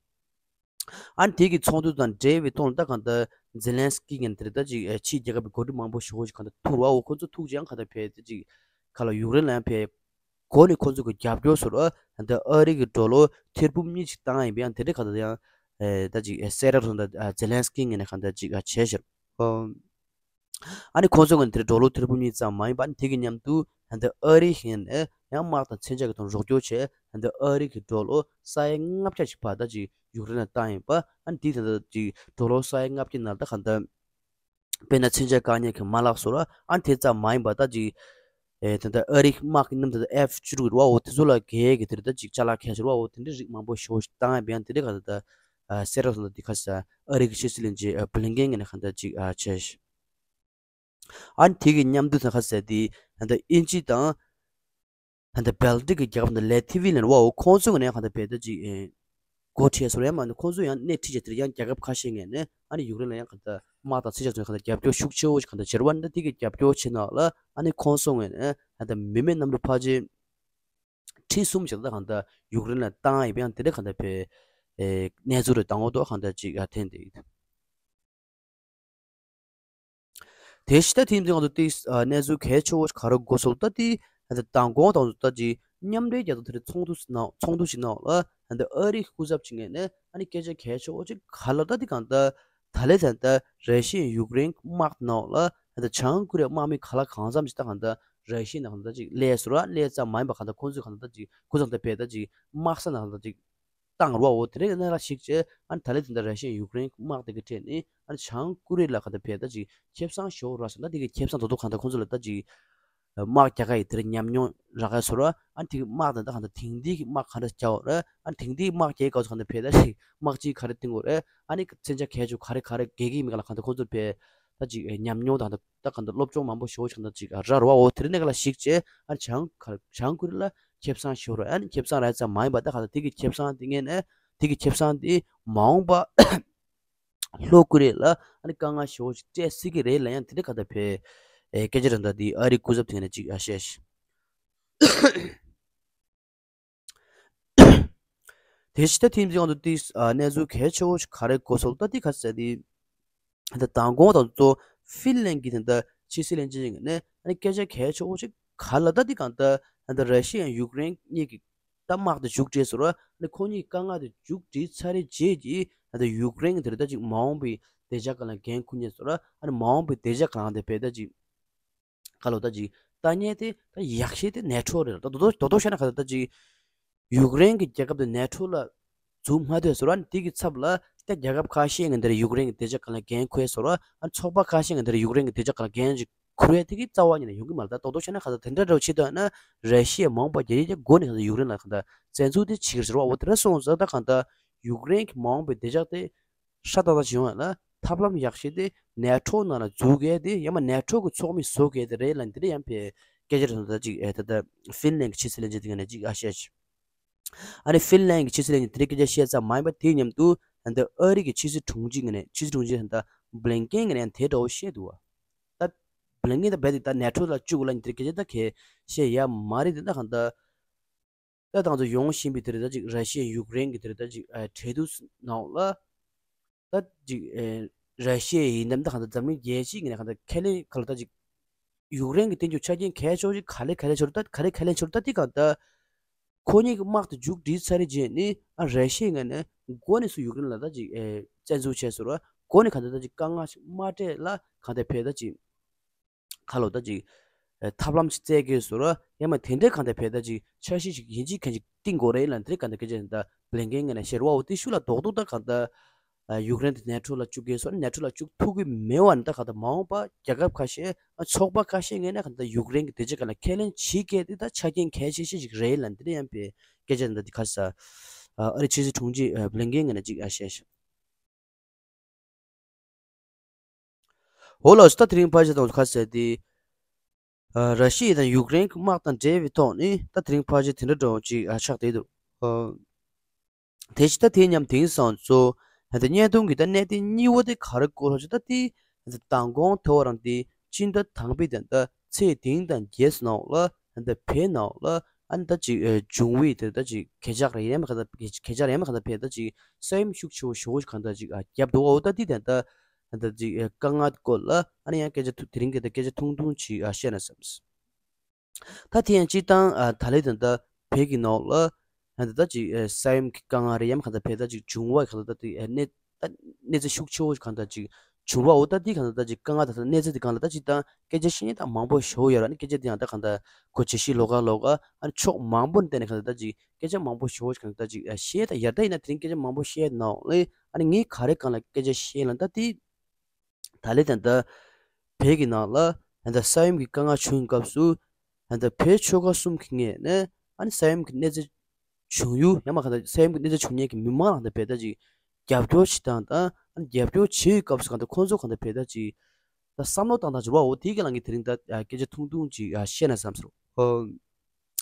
ཨ་ནི་དེ་གི་ཚོགས་འདུ་དང་འབྲེལ་བའི་ཐོག་ལ་ད་གང་ལྟར་ཛེ་ལན་སི་ཀི་ངན་དེར་ད་ཅིག་ཕྱིའི་རྒྱལ་ཁབ་ཀྱི་འགོ་ཁྲིད་མང་པོ་ཞེ་པོ་ཞིག་གང་ལྟར་ཐུག་ར་བ། ཁོ་ཚོ་ཐུག་ཅིང་གང་ལྟར་བས་ད་ཅིག་ག་ལ་ཡུཀ་རེན་ལ་ཡང་བས་གོ་ནས་ཁོ་ཚོ་གི་རྒྱབ་སྐྱོར་སོར་ཨ་ད་ཨ་རི་གི་ཌོ་ལར་ཐེར་འབུམ་གཉིས་ཅིག་བཏང་ཡིན་པ་ཡང་དེ་འདྲ་གང་ལྟར་ཡང་ད་ཅིག་སེ་ར་རོ་ད་ཛེ་ལན་སི་ཀི་ངན་ནས་གང་ལྟར་ཅིག་བྱས་ཤར། ཨ་ནི་ཁོང་ཚོ་གི་དེར་ཌོ་ལར་ཐེར་འབུམ་གཉིས་ཙམ་མ་ཡིན་པ་ཨ་ནི་དེ་གི་མཉམ་དུ་ད་ལྟ་ཨ་རི་ཡིན་ནས་ཡང་དམག་དང་མཚོན་ཆ་གི་ཐོག་རོགས་སྐྱོར་བྱས། ད་ལྟ་ཨ་རི་གི་ཌོ་ལར་ས་ཡ་ལྔ་བརྒྱ་ཞིག་བར་ད་ཅིག་ཡུཀ་རེན་ལ་བཏང་ཡིན་པ། ཨ་ནི་དེ་ད་ལྟ་ཅིག་ཌོ་ལར་ས་ཡ་ལྔ་བརྒྱ་ནང་ད་ག་ད་དཔེར་ན་མཚོན་ཆ་བཀག་ཉར་གྱི་མ་ལག་སོགས་ལ་ཨ་ནི་དེ་ཙམ་མ་ཡིན་པ་ད་ཅིག་ཨེ་ད་ལྟ་ཨ་རི་དམག་གི་རྣམ་ད་ལྟ་ཨེཕ་བཅུ་དྲུག་རེད་བ། འོ་དེ་ཚོ་ལ་རྒྱལ་གྱི་དེར་ད་ཅིག་ཅ་ལག་ཁྱད་ཆོས་རེད་བ། འོ་དེ་འདྲའི་རིགས་མང་པོ་ཞེ་པོ་ཞིག་བཏང་ཡིན་པ་ཡང་དེ་འདྲའི་ག་ད་ད་སེ་ར་སོང་ད་དེ་ཁ་ས་ཨ་རི་གི་ཕྱི་སྲིད་བློན་ཆེན་བྷི་ལིན་ཀེན་ངན་ནས་ག་ད་ཅིག་ཨ་བྱས། ཨ་ནི་དེ་གི་མཉམ་དུ་ད་ག་ཟེར་དེ་ད་ལྟ་དབྱིན་ཇི་དང་ད་ལྟ་སྦལ་ཏིག་གི་རྒྱལ་ཁབ་ད་ལེ་ཐི་བི་ལན་བའོ་ཁོང་ཚོ་གི་ནས་ག་ད་བས་ད་ཅིག་ཨེ་འགོ་ཁྲིད་སོ་རེད་མ་ནི་ཁོང་ཚོ་ཡང་སྣེ་ཁྲིད་བྱས་དེར་ཡང་རྒྱལ་ཁབ་ཁ་ཤས་ངས་ནས་ཨ་ནི་ཡུཀ་རེན་ལ་ཡང་ག་ད་དམག་དང་ཚེ་ཆག་ཚོའི་ག་ད་རྒྱབ་སྐྱོར་ཤུགས་ཆེ་བོ་ཞིག་ག་ད་བྱེད་ར་བ་ནི་ད་དེ་གི་རྒྱབ་སྐྱོར་བྱེད་ནང་ལ་ཨ་ནི་ཁོང་ཚོ་ངས་ནས་ད་ལྟ་མི་མེད་གནམ་གྲུ་ཕལ་ཆེར་ཁྲི་གསུམ་ཞིག་ད་ག་ད་ཡུཀ་རེན་ལ་བཏང་ཡིན་པ་ཡང་དེ་འདྲ་ག་ད་བས་ཨེ་གནས་ཚུལ་རེ་དང་འོ་དོ་ག་ད་ཅིག་ཨ་འཐེན་དེ། དེ་ཕྱི་ད་ཐེངས་འདི་ང་ཚོ་ཏིས་གནས་ཚུལ་གལ་ཆེ་བོ་ག་རེ་གོ་སོང་ད་དེ་ད་མདང་དགོང་དང་ད་ཅི་མཉམ་འབྲེལ་རྒྱལ་ཚོགས་དེ་ཚོགས་འདུ་ནང་ཚོགས་འདུ་ཞིག་ནང་ལ་ད་ཨ་རི་སྐུ་ཚབ་ཅིག་ངས་ནས་ཨ་ནི་སྐད་ཆ་གལ་ཆེ་བོ་ཅིག་ག་ལ་ད་དེ་གང་ད་ད་ལེ་ད་ད་ར་ཤི་ཡ་ཡུཀ་རེན་དམག་ནང་ལ་ད་བྱང་ཀོ་རི་ཡ་དམག་མི་ག་ལ་གང་འཚམ་ཞིག་ད་གང་ད་ར་ཤི་ཡ་ནང་ད་ཅིག་སླེབས་སོང་ར། སླེབས་ཙམ་མ་ཡིན་པ་གང་ད་ཁོང་ཚོས་གང་ད་ཅིག་ཁོ་ཚོ་ད་བས་ད་ཅིག་དམག་ས་ནང་ད་ཅིག་བཏང་རོགས་འོ་དེ་རིང་གནད་ལ་ཞིག་བྱས་ཨ་ནི་ད་ལེ་དེ་འདྲ་ར་ཤི་ཡ་ཡུཀ་རེན་དམག་དེ་གི་ཁྲིད་ནས་ཨ་ནི་བྱང་ཀོ་རི་ཡ་ལ་ག་ད་བས་ད་ཅིག་ཁེ་བཟང་ཞོག་ར་སོང་ད་དེ་གི་ཁེ་བཟང་དོ་དོ་གང་ད་ཁོང་ཚོ་ལ་ད་ཅིག་དམག་རྒྱག་ག་ཡི་དེ་རིང་ཉམས་མྱོང་རག་ག་སོ་ར། ཨ་ནི་དེ་གི་དམག་དང་ད་གང་ད་དེང་དུས་ཀྱི་དམག་ག་འདྲ་རྒྱག་ར། ཨ་ནི་དེང་དུས་ཀྱི་དམག་རྒྱག་ག་སོ་གང་ད་བས་ད་ཅིག་དམག་ཅིག་ག་རེ་བཏིང་དགོས་ར། ཨ་ནི་མཚོན་ཆ་གལ་ཆེ་ག་རེ་ག་རེ་རྒྱག་གི་མི་ག་ལ་གང་ད་ཁོང་ཚོ་བས་ད་ཅིག་ཉམས་མྱོང་དང་ད་ད་གང་ད་སློབ་སྦྱོང་མང་པོ་ཞོག་གང་ད་ཅིག་ར་ར་བ་འོ་དེ་རིང་གནད་ལ་ཞིག་བྱས་ཨ་ནི་བྱང་ག་བྱང་ཀོ་རི་ཡ་ལ་ཁེ་བཟང་ཞོར་ཨ་ནི་ཁེ་བཟང་རག་ཙམ་མ་ཡིན་པ་ད་ག་ད་དེ་གི་ཁེ་བཟང་དེ་ངས་ནས་དེ་གི་ཁེ་བཟང་དེ་མ་འོངས་པ་ལྷོ་ཀོ་རི་ཡ་ལ་ཨ་ནི་དཀའ་ངལ་ཞེ་པོ་ཞིག་སྤྲད་སྲིད་ཀྱི་རེད་ལབ་ཡང་དེ་འདྲ་ག་ད་བས་ཨེ་སྐད་ཆ་རེ་འདྲ་དེ་ཨ་རི་སྐུ་ཚབ་དེ་ནས་ཅིག་ཨ་བཤད་ཤག་དེ་ཕྱི་ད་ཐེངས་འདི་ང་ཚོ་དེ་གནས་ཚུལ་གལ་ཆེ་བོ་ཞིག་ག་རེ་གོ་སོང་ད་དེ་ག་ཟེར་དེ། ད་མདང་དགོང་དང་ཚོ་ཧྥིན་ལན་གྱི་དེ་འདྲ་ཕྱི་སྲིད་བློན་ཆེན་ཞིག་ནས་ཨ་ནི་སྐད་ཆ་གལ་ཆེ་བོ་ཞིག་ག་ལ་ད་འདི་གང་ལྟར་ད་ར་ཤི་ཡ་ཡུཀ་རེན་གཉིས་ཀྱི་ད་དམག་དེ་མཇུག་སྒྲིལ་སོང་ར། ཨ་ནི་ཁོ་གཉིས་དཀའ་ངལ་དེ་མཇུག་སྒྲིལ་ཚར་རེད་རྗེས་ཀྱི་ད་ལྟ་ཡུཀ་རེན་གྱི་དེ་རེད་ད་ཅིག་མ་འོངས་པའི་བདེ་འཇགས་ག་ལ་འགན་འཁུར་ཉེན་སོང་ར། ཨ་ནི་མ་འོངས་པའི་བདེ་འཇགས་ག་ལ་དེ་བས་ད་ཅིག་ག་ལོ་ད་ཅིག་ལྟ་ཉན་དེ་ད་ཡག་ཤོས་དེ་ནེ་ཊོ་རེད། ད་དོ་དོ་དོ་དོ་བཤད་ན་ག་ད་ད་ཅིག་ཡུཀ་རེན་གྱི་རྒྱལ་ཁབ་དེ་ནེ་ཊོ་ལ་འཛུལ་མ་ཐུབ་སོང་ར། ཨ་ནི་དེ་གི་ཚབ་ལ་ད་རྒྱལ་ཁབ་ཁ་ཤས་ངན་དེར་ཡུཀ་རེན་གྱི་བདེ་འཇགས་ག་ལ་འགན་འཁུར་སོང་ར། ཨ་ནི་ཚོགས་པ་ཁ་ཤས་ངན་དེར་ཡུཀ་རེན་གྱི་བདེ་འཇགས་ག་ལ་འགན་ཅིག་འཁུར་བའི་དེ་གི་རྩ་བ་ཉིད་ནས་ཡོང་གི་མ་རེད། ད་དོ་དོ་བཤད་ན་ག་ད་དེ་འདྲ་འདྲ་བོ་བྱེད་དོན་ན་ར་ཤི་ཡ་མ་འོངས་པ་རྒྱལ་ཡོངས་ཀྱི་སྒོ་ནས་ག་ད་ཡུཀ་རེན་ལ་ག་ད་བཙན་འཛུལ་དེ་བྱེད་ཀྱི་རེད་བ། འོ་དེ་འདྲ་སོང་ཙང་ད་ག་ད་ཡུཀ་རེན་གྱི་མ་འོངས་པའི་བདེ་འཇགས་དེ་ཧྲ་ཏག་ཏག་བྱེད་ཡོང་ཡ་ལ་ཐབས་ལམ་ཡག་ཤོས་དེ་ནེ་ཊོ་ནང་ལ་འཛུལ་གལ་དེ་ཡང་མ་ནེ་ཊོ་གི་ཚོགས་མི་བཟོ་གལ་དེ་རེད་ལབ་འདི་འདྲ་ཡང་བས་སྐད་ཆ་རེ་ད་ཅིག་ཨེ་ད་ད་ཧྥིན་ལན་གྱི་ཕྱི་སྲིད་བློན་ཆེན་དེ་ག་ནས་ཅིག་ཨ་བཤད་ཅིག་ཨ་ནི་ཧྥིན་ལན་གྱི་ཕྱི་སྲིད་བློན་ཆེན་དེ་རིང་སྐད་ཆ་བཤད་ཙམ་མ་ཡིན་པ་དེའི་མཉམ་དུ་ད་ཨ་རི་གི་ཕྱི་སྲིད་དྲུང་ཆེ་ག་ནས་ཕྱི་སྲིད་དྲུང་ཆེ་ད་བྷི་ལིན་ཀེན་ག་ནས་དེ་འདྲ་བོ་བཤད་འདུག་བ། ད་བྷི་ལིན་ཀེན་ད་བས་དེ་ད་ནེ་ཊོ་ལ་བཅུག་ལབ་འདི་འདྲ་སྐད་ཆ་ད་གས་བཤད་ཡ་མ་རེད། དེ་ད་གང་ད། ད་དང་དུ་ཡོང་བཞིན་པའི་དེར་ད་ཅིག་ར་ཤི་ཡ་ཡུཀ་རེན་གྱི་དེར་ད་ཅིག་ཨ་འབྲེལ་གཏུག་ནང་ལ་ད་ཅིག་ཨེ་ ར་ཤི་ཡ་ཡིན་ནམ་ད་གང་ལྟར་འཛམ་གླིང་རྒྱལ་སྤྱིའི་ངོས་ནས་གང་ལྟར་ཁས་ལེན་གང་ལ་ད་ཅིག་ཡུཀ་རེན་གྱི་བསྟན་རྒྱུ་ཆ་རྐྱེན་གལ་ཆེ་བ་ཞིག་ག་ལེ་ག་ལེ་ཆོར་ད་ག་ལེ་ག་ལེ་ཆོར་ད་དེ་གང་ལྟར་ཁོ་གཉིས་ཀྱི་དམག་དེ་མཇུག་སྒྲིལ་ཚར་རྗེས་ནི་ཨ་ར་ཤི་ཡའི་ངོས་ནས་མགོ་ནས་སུ་ཡུཀ་རེན་ལ་ད་ཅིག་ཨེ་བཙན་འཛུལ་བྱས་སོང་ར། མགོ་ནས་གང་ལྟར་ད་ཅིག་དཀའ་ངལ་ཞིག་མ་སྤྲད་ལ་གང་ལྟར་ཕེ་ད་ཅིག་ཁ་ལོ་ད་ཅིག་ཨེ་ཐབས་ལམ་ཞིག་བཙལ་གི་སོང་ར། ཡང་མ་དེ་འདྲའི་གང་ལྟར་ཕེ་ད་ཅིག་འཆར་གཞི་ཞིག་ཡིན་གཅིག་མཁན་ཅིག་བཏིང་དགོས་རེད་ལ་དེ་གང་ལྟར་སྐད་ཆ་ད་བླེན་ཀེན་ངོས་ནས་བཤད་ར་བ། འོ་དེ་ཤུགས་ལ་རྡོག་རྡོག་ད་གང་ལྟར་ཨ་ཡུཀ་རེན་དེ་ནེ་ཊོ་ལ་བཅུག་གི་སོང་ནེ་ཊོ་ལ་བཅུག་ཐུབ་ཀྱི་མེད་པ་ནི་ད་གང་ལྟར་མ་འོངས་པ་རྒྱལ་ཁབ་ཁ་ཤས་ཨ་ཚོགས་པ་ཁ་ཤས་ངོས་ནས་གང་ལྟར་ཡུཀ་རེན་གྱི་དེ་ཅིག་ག་ལ་ཁས་ལེན་བྱེད་མཁན་དེ་ད་ཆ་རྐྱེན་གལ་ཆེ་ཤོས་ཤིག་རེད་ལ་འདི་འདྲ་ཡང་པའི་སྐད་ཆ་འདི་འདི་ཁ་ས་ཨ་རི་ཕྱི་སྲིད་དྲུང་ཆེ་ཨ་བླེན་ཀེན་ངོས་ནས་ཅིག་ཨ་བཤད་ཤག་འོ་ལགས་སོ། ད་དེ་རིང་ཕལ་ཆེར་དང་ཁ་ཟེར་དེ། ཨ་ར་ཤི་ཡ་དང་ཡུཀ་རེན་གྱི་དམག་དང་འབྲེལ་བའི་ཐོག་ནས་ད་དེ་རིང་ཕལ་ཆེར་དེ་འདྲ་འདྲ་བོ་ཅིག་ཨ་ཆགས་བསྡད་འདུག་ཨ་དེ་བཞིན་ད་དེ་མཉམ་དེང་སང་ཚོ་ད་བརྙན་ཐུང་གི་ད་གནད་དོན་གཉིས་པོ་དེ་ག་རེ་སྐོར་ལ་ཅིག་ད་དེ་མདང་དགོང་དེ་བ་རང་དེ་སྤྱི་ཟླ་དང་པའི་དང་ད་ཚེས་བདུན་དང་བརྒྱད་ནང་ལ་ད་བོད་ནང་ལ་ཨ་ནི་ད་ཅིག་ཨ་འབྱུང་བའི་དེ་ད་ཅིག་གས་ཆག་རེད་ཡ་མ་ག་ད་གས་ཆག་རེད་ཡ་མ་ག་ད་བོད་ད་ཅིག་ས་ཡོམ་ཤུགས་ཆེ་བོ་ཞེ་བོ་ཞིག་གང་ལྟར་ཅིག་ཨ་བརྒྱབ་འདུག་འོ་ད་འདི་དང་ད་ད་ཅིག་ཨ་དཀའ་ངལ་སྐོར་ལ་ཨ་ནི་ཡང་སྐད་ཆ་ཐུང་དེ་རིང་གི་ད་སྐད་ཆ་ཐུང་ཐུང་ཅིག་ཨ་བཤད་ན་བསམ། ད་དེ་ཡང་སྤྱིར་བཏང་ཨ་ད་ལས་དང་ད་བོད་ཀྱི་ནང་ལ་ཨ་ད་ད་ཅིག་ཨ་ས་ཡོམ་གྱི་དཀའ་ངལ་རེད་ཡ་མ་ག་ད་བོད་ད་ཅིག་འབྱུང་བ་ག་ད་ད་དེ་ཨ་གནས་ད་གནས་ཚུལ་ཤུགས་ཆེ་བོ་གང་ལྟར་ཅིག་བྱུང་བ་འོ་ད་འདི་གང་ལྟར་ད་ཅིག་དཀའ་ངལ་ད་ད་གནས་ཚུལ་འདི་གང་ལ་ད་ཅིག་ད་སྐད་ཆ་བཤད་ད་མང་པོ་ཞེ་པོ་ཡོད་ར། ཨ་ནི་སྐད་ཆ་འདི་ཡང་ད་གང་ལྟར་གོ་ཇི་ཤི་ལོ་ག་ལོ་ག་ཨ་ནི་ཕྱོགས་མང་པོ་ནས་བལྟས་ནས་གང་ལྟར་ད་ཅིག་སྐད་ཆ་མང་པོ་ཞེ་པོ་གང་ལྟར་ད་ཅིག་བཤད་ད་ཡར་ད་ཡིན་ན་དེ་རིང་སྐད་ཆ་མང་པོ་བཤད་ནའང་ལས་ཨ་ནི་ངས་ག་རེ་གང་ལ་སྐད་ཆ་བཤད་ལ་ད་དེ་ད་ལས་ད་ད་བོད་ཀྱི་ནང་ལ་ད་ད་ས་ཡོམ་གྱི་དཀའ་ངལ་བྱུང་སྐབས་སུ་ད་ད་བོད་ཆོལ་ཁ་གསུམ་གྱི་ངོས་ནས་ཨ་ནི་ས་ཡོམ་གྱི་གནས་ཚུལ་བྱུང་ཡུལ་ཡང་མ་གང་ལྟར་ས་ཡོམ་གྱི་གནས་ཚུལ་བྱུང་མཁན་གྱི་མི་མང་ལ་ད་བོད་ད་ཅིག་རྒྱབ་སྐྱོར་བྱེད་སྟངས་དང་ཨ་ནི་རྒྱབ་སྐྱོར་བྱེད་ཡུལ་སྐབས་སུ་གང་ལྟར་ཁོང་ཚོ་གང་ལྟར་བོད་ད་ཅིག་ད་བསམ་བློ་བཏང་སྟངས་ཅིག་རེད་བ། འོ་དེའི་སྒང་ལ་ངས་དེ་རིང་ད་སྐད་ཆ་ཐུང་ཐུང་ཅིག་བཤད་ན་བསམ་སོང་།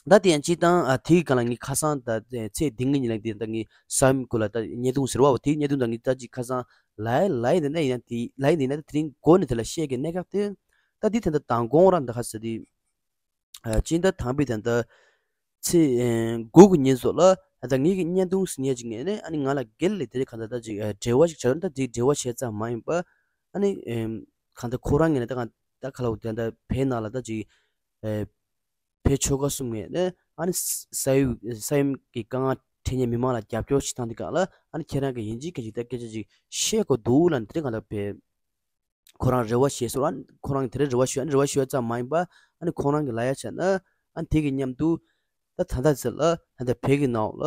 ད་དེ་ཡང་སྤྱིར་བཏང་ཨ་དེའི་སྒང་ལ་ངས་ཁ་སང་ད་ཚེས་བདུན་གྱི་ཉིན་ལ་དེ་ད་ངས་ས་ཡོམ་སྐོར་ལ་ད་བརྙན་ཐུང་ཟེར་བ་འོ་དེའི་བརྙན་ཐུང་ད་ངས་ད་ཅིག་ཁ་སང་ལའི་ལའི་དེ་ན་ཡིན་ན་དེ་ལའི་དེ་ན་ད་དེ་རིང་འགོ་ནས་དེ་ལ་བཤད་ཀྱི་གནད་འགག་དེ་ད་དེ་དེ་ད་མདང་དགོང་རང་ད་ཁ་ས་དེ་ཨ་སྤྱི་ཟླ་དང་པའི་ད་ད་ཚེས་ཨེ་དགུ་གི་ཉིན་སོགས་ལ་ད་ངེད་ཀྱི་བརྙན་ཐུང་ཟིན་ཡས་ཅིག་ངས་ནས་ཨ་ནི་ང་ལ་སྒེར་ལས་དེ་རིང་གང་ལྟར་ད་ཅིག་ཨ་འབྲེལ་བ་ཞིག་བྱ་རུང་ད་དེ་འབྲེལ་བ་བྱས་ཙམ་མ་ཡིན་པ་ཨ་ནི་ཨེམ་གང་ལྟར་ཁོ་རང་ངས་ནས་ད་གང་ད་ག་ལ་འོ་དེ་ད་བོད་ནང་ལ་ད་ཅིག་ཨེ་བོད་ཆོལ་ཁ་གསུམ་ངོས་ནས་ཨ་ནི་ས་ས་ཡོམ་ས་ཡོམ་གྱི་དཀའ་ངལ་འཕྲད་མཁན་མི་མང་ལ་རྒྱབ་སྐྱོར་བྱེད་སྟངས་འདི་སྒང་ལ་ཨ་ནི་ཁྱེད་རང་གིས་ཡིན་གཅིག་མིན་གཅིག་ད་སྐད་ཆ་ཅིག་བཤད་དགོས་འདུག་ལབ་ནས་དེ་རིང་གང་ལྟར་བོད་ཁོ་རང་རེ་བ་བྱས་སོང་། ཨ་ནི་ཁོ་རང་གིས་དེ་རིང་རེ་བ་ཞུས། ཨ་ནི་རེ་བ་ཞུས་ཙམ་མ་ཡིན་པ་ཨ་ནི་ཁོ་རང་གིས་ལབ་ཡ་བྱས་ན་ཨ་ནི་དེ་གི་མཉམ་དུ་ད་ད་ལྟ་ཚེ་ལ་ད་ལྟ་བོད་ཀྱི་ནང་ལ་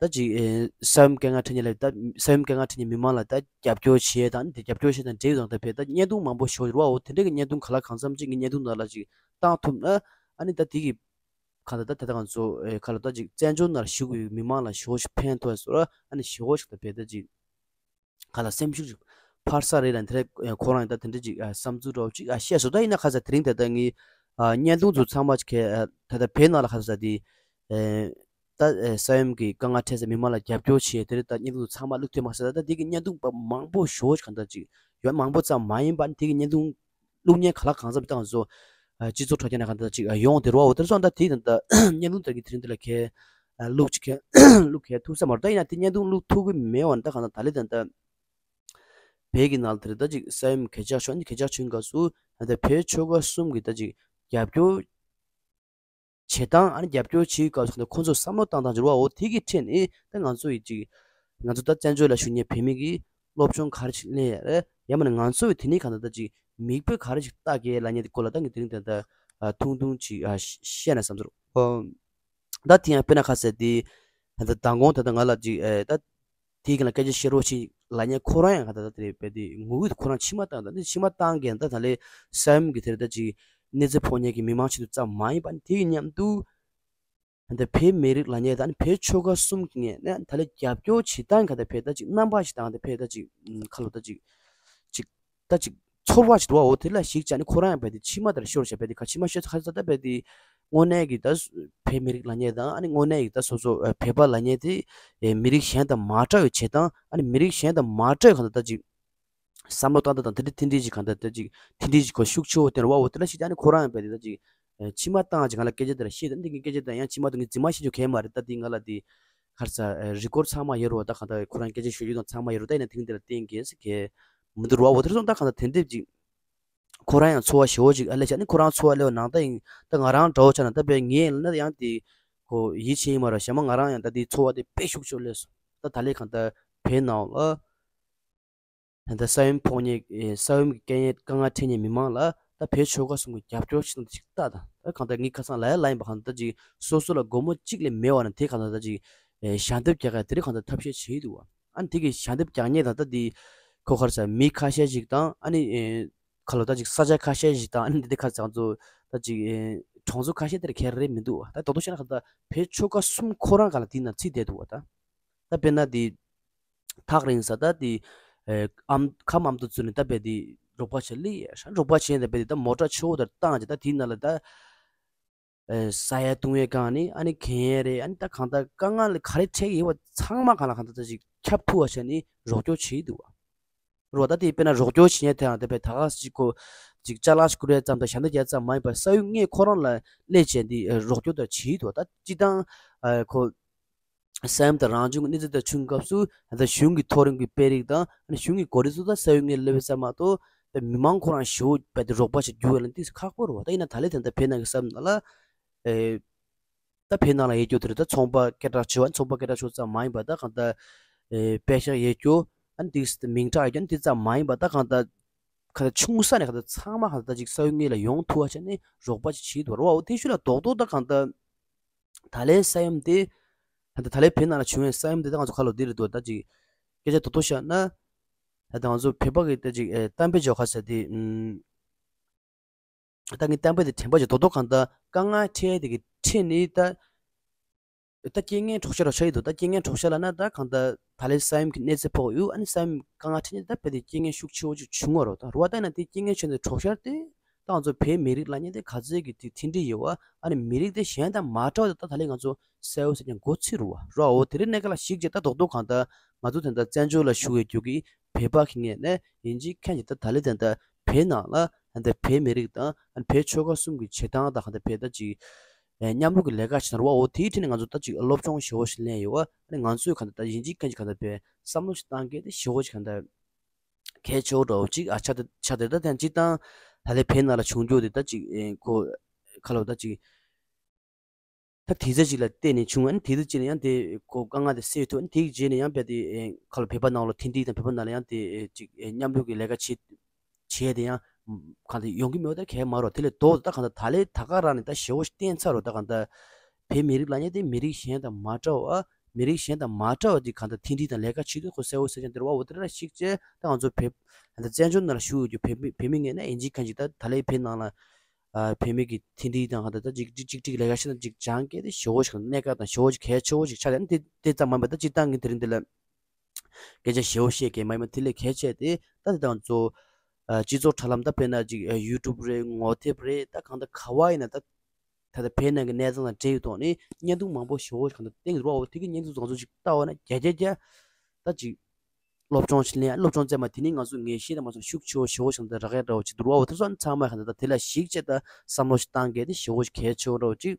ད་ཅིག་ཨེ་ས་ཡོམ་དཀའ་ངལ་འཕྲད་མཁན་ལ་ད་ས་ཡོམ་དཀའ་ངལ་འཕྲད་མཁན་མི་མང་ལ་ད་རྒྱབ་སྐྱོར་བྱས་དང་ཨ་ནི་དེ་རྒྱབ་སྐྱོར་བྱས་དང་འབྲེལ་ཡོད་དང་ད་བོད་ད་བརྙན་ཐུང་མང་པོ་ཞིག་ཡོད་རེད་བ། འོ་དེ་འདྲ་གི་བརྙན་ཐུང་ག་ལ་གང་འཚམ་ཅིག་ངས་བརྙན་ཐུང་ནང་ལ་ཅིག་བཏང་ཐུབ་ན་ཨ་ནི་ད་དེ་གི་གང་ལྟར་ད་ད་ལྟ་ང་ཚོ་ཨེ་ག་ལ་ད་ཅིག་བཙན་བྱོལ་ནང་བཞུགས་པའི་མི་མང་ལ་ཞེ་པོ་ཞིག་ཕན་ཐོགས་སོང་། ཨ་ནི་ཞེ་པོ་ཞིག་ད་བོད་ད་ཅིག་ག་ལ་སེམས་ཤུགས་ཅིག་འཕར་ས་རེད་ལ་དེ་རེད། ཁོ་རང་ཡང་ད་དེ་འདྲ་ཅིག་ཨ་བསམ་ཚུལ་འདྲ་བོ་ཅིག་ཨ་བཤད་སོང་། ད་ཡིན་ན་ཁ་ས་དེ་རིང་ད་ལྟ་ངས་ཨ་བརྙན་ཐུང་ཚོ་ཚང་མ་ཅིག་གས་ཨ་ད་ལྟ་བོད་ནང་ལ་ཁ་ས་དེ་ཨེ་ད་ཨེ་ས་ཡོམ་གྱི་དཀའ་ངལ་འཕྲད་ས་མི་མང་ལ་རྒྱབ་སྐྱོར་བྱས་དེ་རེད། ད་བརྙན་ཐུང་ཚོ་ཚང་མ་བླུགས་ཐུབ་མ་སོང་། ད་ད་དེ་གི་བརྙན་ཐུང་པ་མང་པོ་ཞེ་པོ་ཞིག་གང་ལྟར་ཅིག་ཡོད། མང་པོ་ཙམ་མ་ཡིན་པ་དེ་གི་བརྙན་ཐུང་བླུགས་མཁན་ག་ལ་གང་འཚམ་བཏང་སོང་། ཨ་སྤྱི་ཚོགས་དྲ་རྒྱ་ནས་གང་ལྟར་ཅིག་ཨ་ཡོང་དེ་རུ་བ་འོ་དེར་སོང་ད་དེ་དང་ད་བརྙན་ཐུང་དེ་གི་དེ་རིང་དེ་ལ་ཁས་ཨ་བླུགས་ཅིག་ཁས་བླུགས་ཁས་ཐུབ་ས་མ་རེད། ད་ཡིན་ན་དེ་བརྙན་ཐུང་བླུགས་ཐུབ་ཀྱི་མེད་བ་ད་གང་ལྟར་ད་ལས་དང་ད་བོད་ཀྱི་ནང་ལ་དེ་རེད། ད་ཅིག་ས་ཡོམ་གས་ཆག་ཤོར་ནས་གས་ཆག་བྱུང་སྐབས་སུ་ད་ལྟ་བོད་ཆོལ་ཁ་གསུམ་གྱི་ད་ཅིག་རྒྱབ་སྐྱོར་བྱེད་སྟངས་ཨ་ནི་རྒྱབ་སྐྱོར་བྱེད་སྐབས་སུ་ཁོང་ཚོས་བསམ་བློ་བཏང་སྟངས་འགྱུར་བའོ་དེ་གི་ཁྲིད་ནས་ད་ང་ཚོ་ཡི་ཅིག་ང་ཚོ་ད་བཙན་བྱོལ་ལ་བཞུགས་མཁན་བོད་མི་གིས་སློབ་སྦྱོང་ག་རེ་ཞིག་ལེན་ཡ་རེད། ཡང་མིན་ན་ང་ཚོ་ཡི་དེ་ནས་གང་ལྟར་ད་ཅིག་མིག་དཔེ་ག་རེ་ཞིག་ལྟ་དགོས་ལབ་མཁན་དེ་སྐོར་ལ་ད་ངས་དེ་རིང་ད་ལྟ་ཐུང་ཐུང་ཅིག་བཤད་ན་བསམ་ཚོར། ད་དེ་ཡང་དཔེར་ན་ཁ་གསལ་དེ་ད་ལྟ་མདང་དགོང་ད་ལྟ་ང་ལ་ཅིག་ཨེ་ད་དེའི་སྒང་ལ་སྐད་ཆ་བཤད་རོགས་བྱེད་ལབ་མཁན་ཁོ་རང་ཡང་ག་ད་ད་དེ་རེད་པས། དེ་ངུ་གི་ཁོ་རང་མཆི་མ་བཏང་ད་འདི་མཆི་མ་བཏང་གི་ད་ད་ལས་ས་ཡོམ་གི་དེར་ད་ཅིག་གནས་ཚུལ་ཕོག་མཁན་གི་མི་མང་ཆེད་དུ་ཙམ་མ་ཡིན་པ་དེ་གི་མཉམ་དུ་ད་བོད་མི་རིགས་ལབ་མཁན་ད་ནི་བོད་ཆོལ་ཁ་གསུམ་གི་ངོས་ནས་ད་ལས་རྒྱབ་སྐྱོར་བྱེད་སྟངས་ག་ད་བོད་ད་ཅིག་རྣམ་པ་ཞིག་དང་ད་བོད་ད་ཅིག་ཁ་ལོ་ད་ཅིག་ཅིག་ད་ཅིག་ཚོར་བ་ཞིག་འདུག་བ། འོ་དེ་ལ་གཞིགས་བྱས་ནས་ཁོ་རང་ཡང་བས་དེ་མཆི་མ་དེར་ཤོར་བྱས་བས་དེ་ག་མཆི་མ་ཤོར་ཚ་ཁ་ཚ་ད་བས་དེ་དངོས་གནས་ཀྱི་ད་བོད་མི་རིགས་ལབ་མཁན་དང་ཨ་ནི་དངོས་གནས་ཀྱི་ད་སོ་སོ་བོད་པ་ལབ་མཁན་དེ་མི་རིགས་གཞན་དང་མ་འདྲ་བའི་བྱེད་སྟངས་ཨ་ནི་མི་རིགས་གཞན་དང་མ་འདྲ་བའི་གང་ལྟར་ད་ཅིག་བསམ་བློ་བཏང་སྟངས་དང་དེ་འདྲ་དེ་འདྲ་ཅིག་གང་ལྟར་ད་ཅིག་དེ་འདྲ་ཅིག་གོ་ཤུགས་ཆེ་བོ་བསྟན་ར་བ། འོ་དེ་ལ་གཞིགས་བྱས་ནས་ཁོ་རང་ཡང་བས་དེ་ད་ཅིག་མཆི་མ་བཏང་ཅིག་ང་ལ་སྐད་ཆ་དེ་ལ་བཤད་ད་འདི་གི་སྐད་ཆ་དེ་ཡང་མཆི་མ་དེ་ངས་རྫུན་མ་བཤད་རྒྱུ་གས་མ་རེད། ད་འདི་ང་ལ་དེ་ཁར་ས་རི་ཀོར་ཚང་མ་ཡོད་རོ། ད་གང་ལྟར་ཁོ་རང་སྐད་ཆ་ཤོད་རྒྱུ་དང་ཚང་མ་ཡོད་རོ། ད་ཡིན་ན་དེ་རིང་དེ་ལ་བསྟན་གི་ཟེར་གི་ མི་འདུག་ར་བ། འོ་དེ་ཚོ་ད་གང་ལྟར་དེ་འདྲས་ཅིག་ཁོ་རང་ཡང་ཚོར་བ་ཞེ་པོ་ཅིག་ཨ་ལས་བྱས་ནི་ཁོ་རང་ཚོར་བ་སླེབས་པ་ནང་ད་ཡིན་ད་ང་རང་འདྲ་བོ་ཆགས་ན་ད་དཔེ་ངས་ལ་ན་ཡང་དེ་ཁོ་ཡིད་ཆེས་ཡིན་མ་ར་གཞན་མ་ང་རང་ཡང་ད་དེ་ཚོར་བ་དེ་དཔེ་ཤུགས་ཆེ་སླེབས་སོང་། ད་ད་ལས་གང་ལྟར་བོད་ནང་ལ་ད་ལྟ་ས་ཡོམ་ཕོག་མཁན་ས་ཡོམ་གྱི་དཀའ་ངལ་དཀའ་ངལ་འཕྲད་མཁན་མི་མང་ལ་ད་བོད་ཆོལ་ཁ་གསུམ་གྱི་རྒྱབ་སྐྱོར་ཞིག་དང་ཅིག་ལྟ་དང་ད་གང་ལྟར་ངས་ཁ་སང་ལ་ཡ་ལ་ཡིན་པ་གང་ལྟར་ཅིག་སོ་སོ་ལ་སྒོར་མོ་གཅིག་ལས་མེད་པ་ན་དེ་གང་ལྟར་ད་ཅིག་ཞལ་འདེབས་རྒྱག་ག་དེ་རིང་གང་ལྟར་ཐབས་ཤེས་བྱེད་ཀྱི་འདུག་བ། ཨ་ནི་དེ་གི་ཞལ་འདེབས་རྒྱག་མཁན་དང་ད་དེ་ཁོ་ག་རེ་ཟེར་མི་ཁ་ཤས་ཤིག་དང་ཨ་ནི་ཁ་ལོ་ད་ཅིག་ས་ཆ་ཁ་ཤས་ཤིག་དང་ཨ་ནི་འདི་འདི་ཁ་ཚང་ཚོ་ད་ཅིག་གྲོང་ཚོ་ཁ་ཤས་དེར་ཁྱེར་རེ་མི་འདུག་བ། ད་དོ་དོ་བཤད་ན་གང་ལྟར་བོད་ཆོལ་ཁ་གསུམ་ཁོ་རང་ག་ལ་དེ་ན་ཚིག་བསྡད་འདུག་བ། ད་ད་དཔེར་ན་དེ་ཐག་རིང་ས་ད་དེ་ཨམ་ཁམས་ཨ་མདོ་ཚུད་ནས་ད་དཔེ་དེ་རོགས་པ་བྱེད་ལི་ཡ་རོགས་པ་བྱེད་ཡ་ད་དཔེ་དེ་ད་མོ་ཊ་ཆེ་བོ་དེར་བཏང་བྱས་ད་དེའི་ནང་ལ་ད། ཟ་ཡ་བཏུང་ཡའི་སྒང་ནས་ཨ་ནི་གན་ཡས་རེད། ཨ་ནི་ད་གང་ལྟར་དཀའ་ངལ་ག་རེ་འཕྲད་ཀྱི་ཡོད་པ་ཚང་མ་གང་ལ་གང་ལྟར་ད་ཅིག་ཁྱབ་ཐུབ་པ་བྱས་ནས་རོགས་སྐྱོར་བྱེད་ཀྱི་འདུག་བ། རོ་ད་དེ་དཔེར་ན་རོགས་སྐྱོར་བྱེད་ཡས་དེ་ཡང་དེ་བས་ད་ག་ཅིག་གོ་ཅིག་ཅ་ལག་ཅིག་བསྐུར་ཡས་ཙམ་དང་ཞབས་འདེགས་རྒྱག་ཙམ་མ་ཡིན་པར་ས་ཡོམ་དངོས་ཁོ་རང་ལ་སླེབས་བྱས་འདི་རོགས་སྐྱོར་དང་བྱེད་ཀྱི་འདུག་བ། ད་སྤྱི་བཏང་ཁོ། ས་ཡོམ་དང་རང་བྱུང་གི་གནོད་འཚེ་དང་བྱུང་སྐབས་སུ་ད་ལྟ་གཞུང་གི་མཐོ་རིམ་གྱི་དཔོན་རིགས་དང་གཞུང་གི་འགོ་ཁྲིད་ཚོ་ད་ས་ཡོམ་ངོས་སླེབས་ས་མ་གཏོགས་མི་མང་ཁོ་རང་ཞེ་པོ་རྦད་དེ་རོགས་པ་ཞིག་རྒྱུག་ཡ་ལ་འདི་ཁག་པོ་རེད་བ། ད་ཡིན་ན་ད་ལས་དེ་འདྲ་བོད་ནང་གི་ས་ཡོམ་ནང་ལ་ཨེ་ད་བོད་ནང་ལ་ཡོད་རྒྱུ་དེ་རེད། ད་ཚོང་པ་སྐད་གྲགས་ཆེ་བ་ཚོང་པ་སྐད་གྲགས་ཆེ་བ་ཙམ་མ་ཡིན་པ་ད་གང་ལྟར་ཨེ་པད་ཤག་ཡོད་རྒྱུ་ཨ་ནི་འདི་མིང་གྲགས་ཡོད་རྒྱུ་ཨ་ནི་འདི་ཙམ་མ་ཡིན་པ་ད་གང་ལྟར་གང་ལྟར་ཆུང་ས་ནས་གང་ལྟར་ཚང་མ་གང་ལྟར་ཅིག་ས་ཡོམ་ངོས་ལ་ཡོང་ཐུབ་པ་བྱས་ནས་རོགས་པ་ཅིག་བྱེད་དགོས་རེད་བ། འོ་དེ་ཤུལ་ལ་རྡོག་རྡོག་ད་གང་ལྟར། ད་ལན་ས་ཡོམ་དེ། ད་ད་ལན་བོད་ནང་ལ་བྱུང་བའི་ས་ཡོམ་དེ་ད་ང་ཚོ་ཁ་ལོ་འདི་རེད་འདུག་ད་ཅིག་སྐད་ཆ་རྡོག་རྡོག་བཤད་ན། ད་ང་ཚོ་བོད་པ་གི་ད་ཅིག་གཏམ་དཔེ་ཅིག་ཡོད་ཁ་ཟེར་དེ། ད་ངས་གཏམ་དཔེ་དེ་དྲན་པ་ཅིག་རྡོག་རྡོག་གང་ལྟར་དཀའ་ངལ་འཕྲད་དེ་གི་འཕྲད་ནི་ད། ད་རྐྱེན་ངན་གྲོགས་ཤར་རོ་ཆགས་ཡི་འདུག་ད་རྐྱེན་ངན་གྲོགས་ཤར་ལ་ན་ད་གང་ལྟར་ད་ལན་ས་ཡོམ་གི་གནོད་འཚེ་ཕོག་ཡོད། ཨ་ནི་ས་ཡོམ་དཀའ་ངལ་འཕྲད་ནི་ད་དཔེ་དེ་རྐྱེན་ངན་ཤུགས་ཆེ་བོ་ཅིག་བྱུང་བ་རོ། ད་རུ་བ་ད་ན་དེ་རྐྱེན་ངན་ཆེ་ནི་གྲོགས་ཤར་དེ། ད་ང་ཚོ་བོད་མི་རིགས་ལ་ཉེ་དེ་ག་ཚོད་ཀྱི་དེ་མཐུན་སྒྲིལ་ཡོད་བ། ཨ་ནི་མི་རིགས་དེ་གཞན་དང་མ་འདྲ་བ་དེ་ད་ད་ལན་ང་ཚོ་གསལ་བོ་ཟེར་ཀྱང་མགོ་ཚིག་རུ་བ་རོ། འོ་དེ་རིང་གནས་སྐབས་ལ་གཞིགས་བྱས་ད་རྡོག་རྡོག་གང་ལྟར་ང་ཚོ་དེ་འདྲ་བཙན་བྱོལ་ལ་བཞུགས་ཡོད་རྒྱུ་གི་བོད་པ་གི་ངས་ནས་ཡིན་གཅིག་མཁྱེན་གཅིག་ད་ད་ལན་དེ་འདྲ་བོད་ནང་ལ་ད་བོད་མི་རིགས་དང་ཨ་ནི་བོད་ཆོལ་ཁ་གསུམ་གྱི་བྱེད་སྟངས་དང་གང་ལྟར་བོད་ད་ཅིག་མཉམ་རུབ་ཀྱི་ལས་ཀ་བྱེད་ན་རུ་བ། འོ་དེའི་ཁྲིད་ནས་ང་ཚོ་ད་ཅིག་སློབ་སྦྱོང་ཞེ་བོ་ཞིག་ལེན་ཡོད་བ། ཨ་ནི་ང་ཚོས་གང་ལྟར་ད་ཡིན་གཅིག་མཁྱེན་གཅིག་གང་ལྟར་བོད་བསམ་བློ་ཞིག་བཏང་གལ་ཏེ་ཞེ་བོ་ཞིག་གང་ལྟར། གལ་ཆེ་བོ་འདྲ་བོ་ཅིག་ཨ་ཆགས་ཏེ་ཆགས་ཏེ་ད་ཐེངས་སྤྱིར་བཏང་ད་ལྟའི་བོད་ནང་ལ་བྱུང་རྒྱུ་དེ་ད་ཅིག་ཨེ་ཁོ་ཁ་ལོ་ད་ཅིག་ད་དུས་ཚོད་ཅིག་ལ་བལྟས་ནས་བྱུང་། ཨ་ནི་དུས་ཚོད་ཅིག་ལ་ཡང་དེ་ཁོ་དཀའ་ངལ་དེ་སེལ་ཐུབ། ཨ་ནི་དེའི་རྗེས་ནས་ཡང་བལྟས་ཏེ་ཨེ་ཁ་ལོ་བོད་པ་ནང་ལ་མཐུན་སྒྲིལ་དང་བོད་པ་ནང་ལ་ཡང་དེ་ཨེ་ཅིག་ཨེ་མཉམ་རུབ་ཀྱི་ལས་ཀ་བྱེད་བྱས་དེ་ཡང་གང་དུ་ཡོང་གི་མེད་པ་ད་གལ་མ་རོ། དེ་ལས་ལྡོག་ད་གང་ལྟར་ད་ལས་ད་ག་རང་ནས་ད་ཞེ་བོ་ཞིག་བསྟན་ཚར་རོ། ད་གང་ལྟར་བོད་མི་རིགས་ལ་ཉེ་དེ་མི་རིགས་གཞན་དང་མ་འདྲ་བ། མི་རིགས་གཞན་དང་མ་འདྲ་བ་དེ་གང་ལྟར་མཐུན་སྒྲིལ་དང་ལས་ཀ་བྱེད་དུས་ཁོ་གསལ་བོ་གསལ་རྐྱང་དེ་རུ་བ། འོ་དེ་འདྲ་ཞིག་བྱས་ད་ང་ཚོ་བོད་ད་བཙན་བྱོལ་ནང་ལ་བཞུགས་ཡོད་རྒྱུ་བོད་མི་བོད་མི་ངོས་ནས་ཡིན་གཅིག་མཁྱེན་གཅིག་ད་ད་ལས་བོད་ནང་ལ་བོད་མི་གི་མཐུན་སྒྲིལ་དང་གང་ལྟར་ད་ཅིག་ཅིག་ཅིག་ཅིག་ལས་ཀ་བྱེད་ན་ཅིག་སྦྱང་གལ་ཏེ་ཞེ་བོ་ཞིག་གནས་སྐབས་དང་ཞེ་བོ་ཞིག་གལ་ཆེ་བོ་ཞིག་ཆགས་ཡོད། དེ་དེ་ཙམ་མ་ཡིན་པ་ད་སྤྱིར་བཏང་གི་དེ་རིང་འདི་ལ། སྐད་ཆ་ཞེ་བོ་བཤད་མཁན་མ་ཡིན་པ་དེ་ལས་གལ་ཆེ་སྟེ་ད་དེ་དང་གཙོ། སྤྱི་ཚོགས་དྲ་ལམ་ད་དཔེར་ན་ཅིག་ཡུ་ཊུབ་རེད། ངོ་དེབ་རེད། ད་གང་ལྟར་ག་བ་ཡིན་ན་ད་ད་ལྟ་བོད་ནང་གི་གནས་སྟངས་དང་འབྲེལ་བའི་ཐོག་ནས་བརྙན་ཐུང་མང་པོ་ཞེ་བོ་ཞིག་གང་ལྟར་བསྟན་གྱི་འདུག་བ། འོ་དེ་གི་བརྙན་ཐུང་ཚོ་ང་ཚོ་ཅིག་ལྟ་བ་ན་བརྒྱ་བརྒྱ་བརྒྱ་ད་ཅིག་སློབ་སྦྱོང་ཞིག་ལེན། སློབ་སྦྱོང་བཙལ་མ་དེ་ནི་ང་ཚོ་ངེས་ཤེས་དང་མ་སོང་ཤུགས་ཆེ་བོ་ཞེ་བོ་ཞིག་གང་ལྟར་རག་ཡ་འདྲ་བོ་ཅིག་འདུག་བ། འོ་དེ་ཚོ་ཚང་མ་གང་ལྟར་ད་དེ་ལ་གཞིགས་བྱས་ད་བསམ་བློ་ཞིག་བཏང་གལ་ཏེ་ཞེ་བོ་ཞིག་གལ་ཆེ་བོ་འདྲ་བོ་ཅིག་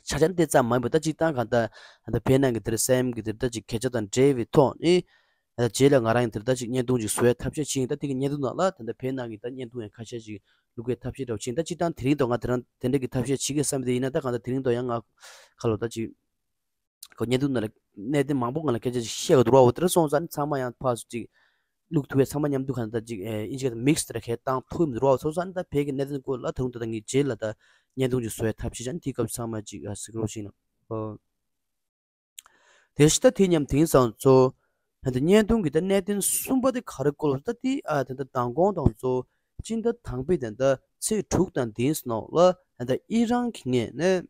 ཆ་ཆ་ནི་དེ་ཙམ་མ་ཡིན་པ་ད་སྤྱིར་བཏང་གང་ལྟར་ད་བོད་ནང་གི་དེར་ས་ཡོམ་གྱི་དེར་ད་ཅིག་གལ་ཆེ་དང་འབྲེལ་བའི་ཐོག་ནས་ད་རྗེས་ལ་ང་རང་གི་དེར་ད་ཅིག་བརྙན་ཐུང་ཅིག་བཟོ་ཡའི་ཐབས་ཤེས་བྱས་ཡིན། ད་དེ་གི་བརྙན་ཐུང་ནང་ལ་ད་ལྟ་བོད་ནང་གི་ད་བརྙན་ཐུང་ཡང་ཁ་ཤས་ཅིག་བླུག་པའི་ཐབས་ཤེས་འདྲ་བོ་བྱས་ཡིན། ད་སྤྱིར་བཏང་དེ་རིང་ཐོག་ང་དེ་རང་དེ་འདྲ་གི་ཐབས་ཤེས་བྱེད་ཀྱི་བསམ་དེ་ཡིན་ན་ད་གང་ལྟར་དེ་རིང་ཐོག་ཡང་ང་ཁ་ལོ་ད་ཅིག་ཁོ་བརྙན་ཐུང་ནང་ལ་གནད་དོན་མང་པོ་ང་ལ་སྐད་ཆ་ཅིག་བཤད་དགོས་འདུག་བ། འོ་དེར་སོང་ཙང་ནི་ཚང་མ་ཡང་ཕར་ཚུར་ཅིག་བླུག་ཐུབ་པའི་ཚང་མ་མཉམ་དུ་གང་ལྟར་ཅིག་ཨིན་ཇི་ལ་མིག་སི་དེ་འདྲ་གས་བཏང་ཐུབ་མི་འདུག་བ། འོ་སོང་ཙང་ནི་ད་བོད་ཀྱི་གནད་དོན་སྐོར་ལ་ད་རུང་ད་ལྟ་ངས་རྗེས་ལ་ད་བརྙན་ཐུང་ཅིག་བཟོ་ཡའི་ཐབས་ཤེས་བྱས་ནས་དེའི་སྐབས་ཚང་མ་ཅིག་གཟིགས་རོགས་བྱེད་གནང་། དེ་བཞིན་ད་དེ་མཉམ་དེང་སང་ཚོ་ད་ལྟ་བརྙན་ཐུང་གི་ད་གནད་དོན་གསུམ་པ་དེ་ག་རེ་སྐོར་ལ་ད་དེ་ཨ་ད་ལྟ་མདང་དགོང་དང་ཚོ་སྤྱི་ཟླ་དང་པོའི་ད་ལྟ་ཚེས་དྲུག་དང་བདུན་ནང་ལ་ད་ལྟ་ཨི་རན་གྱི་ངོས་ནས་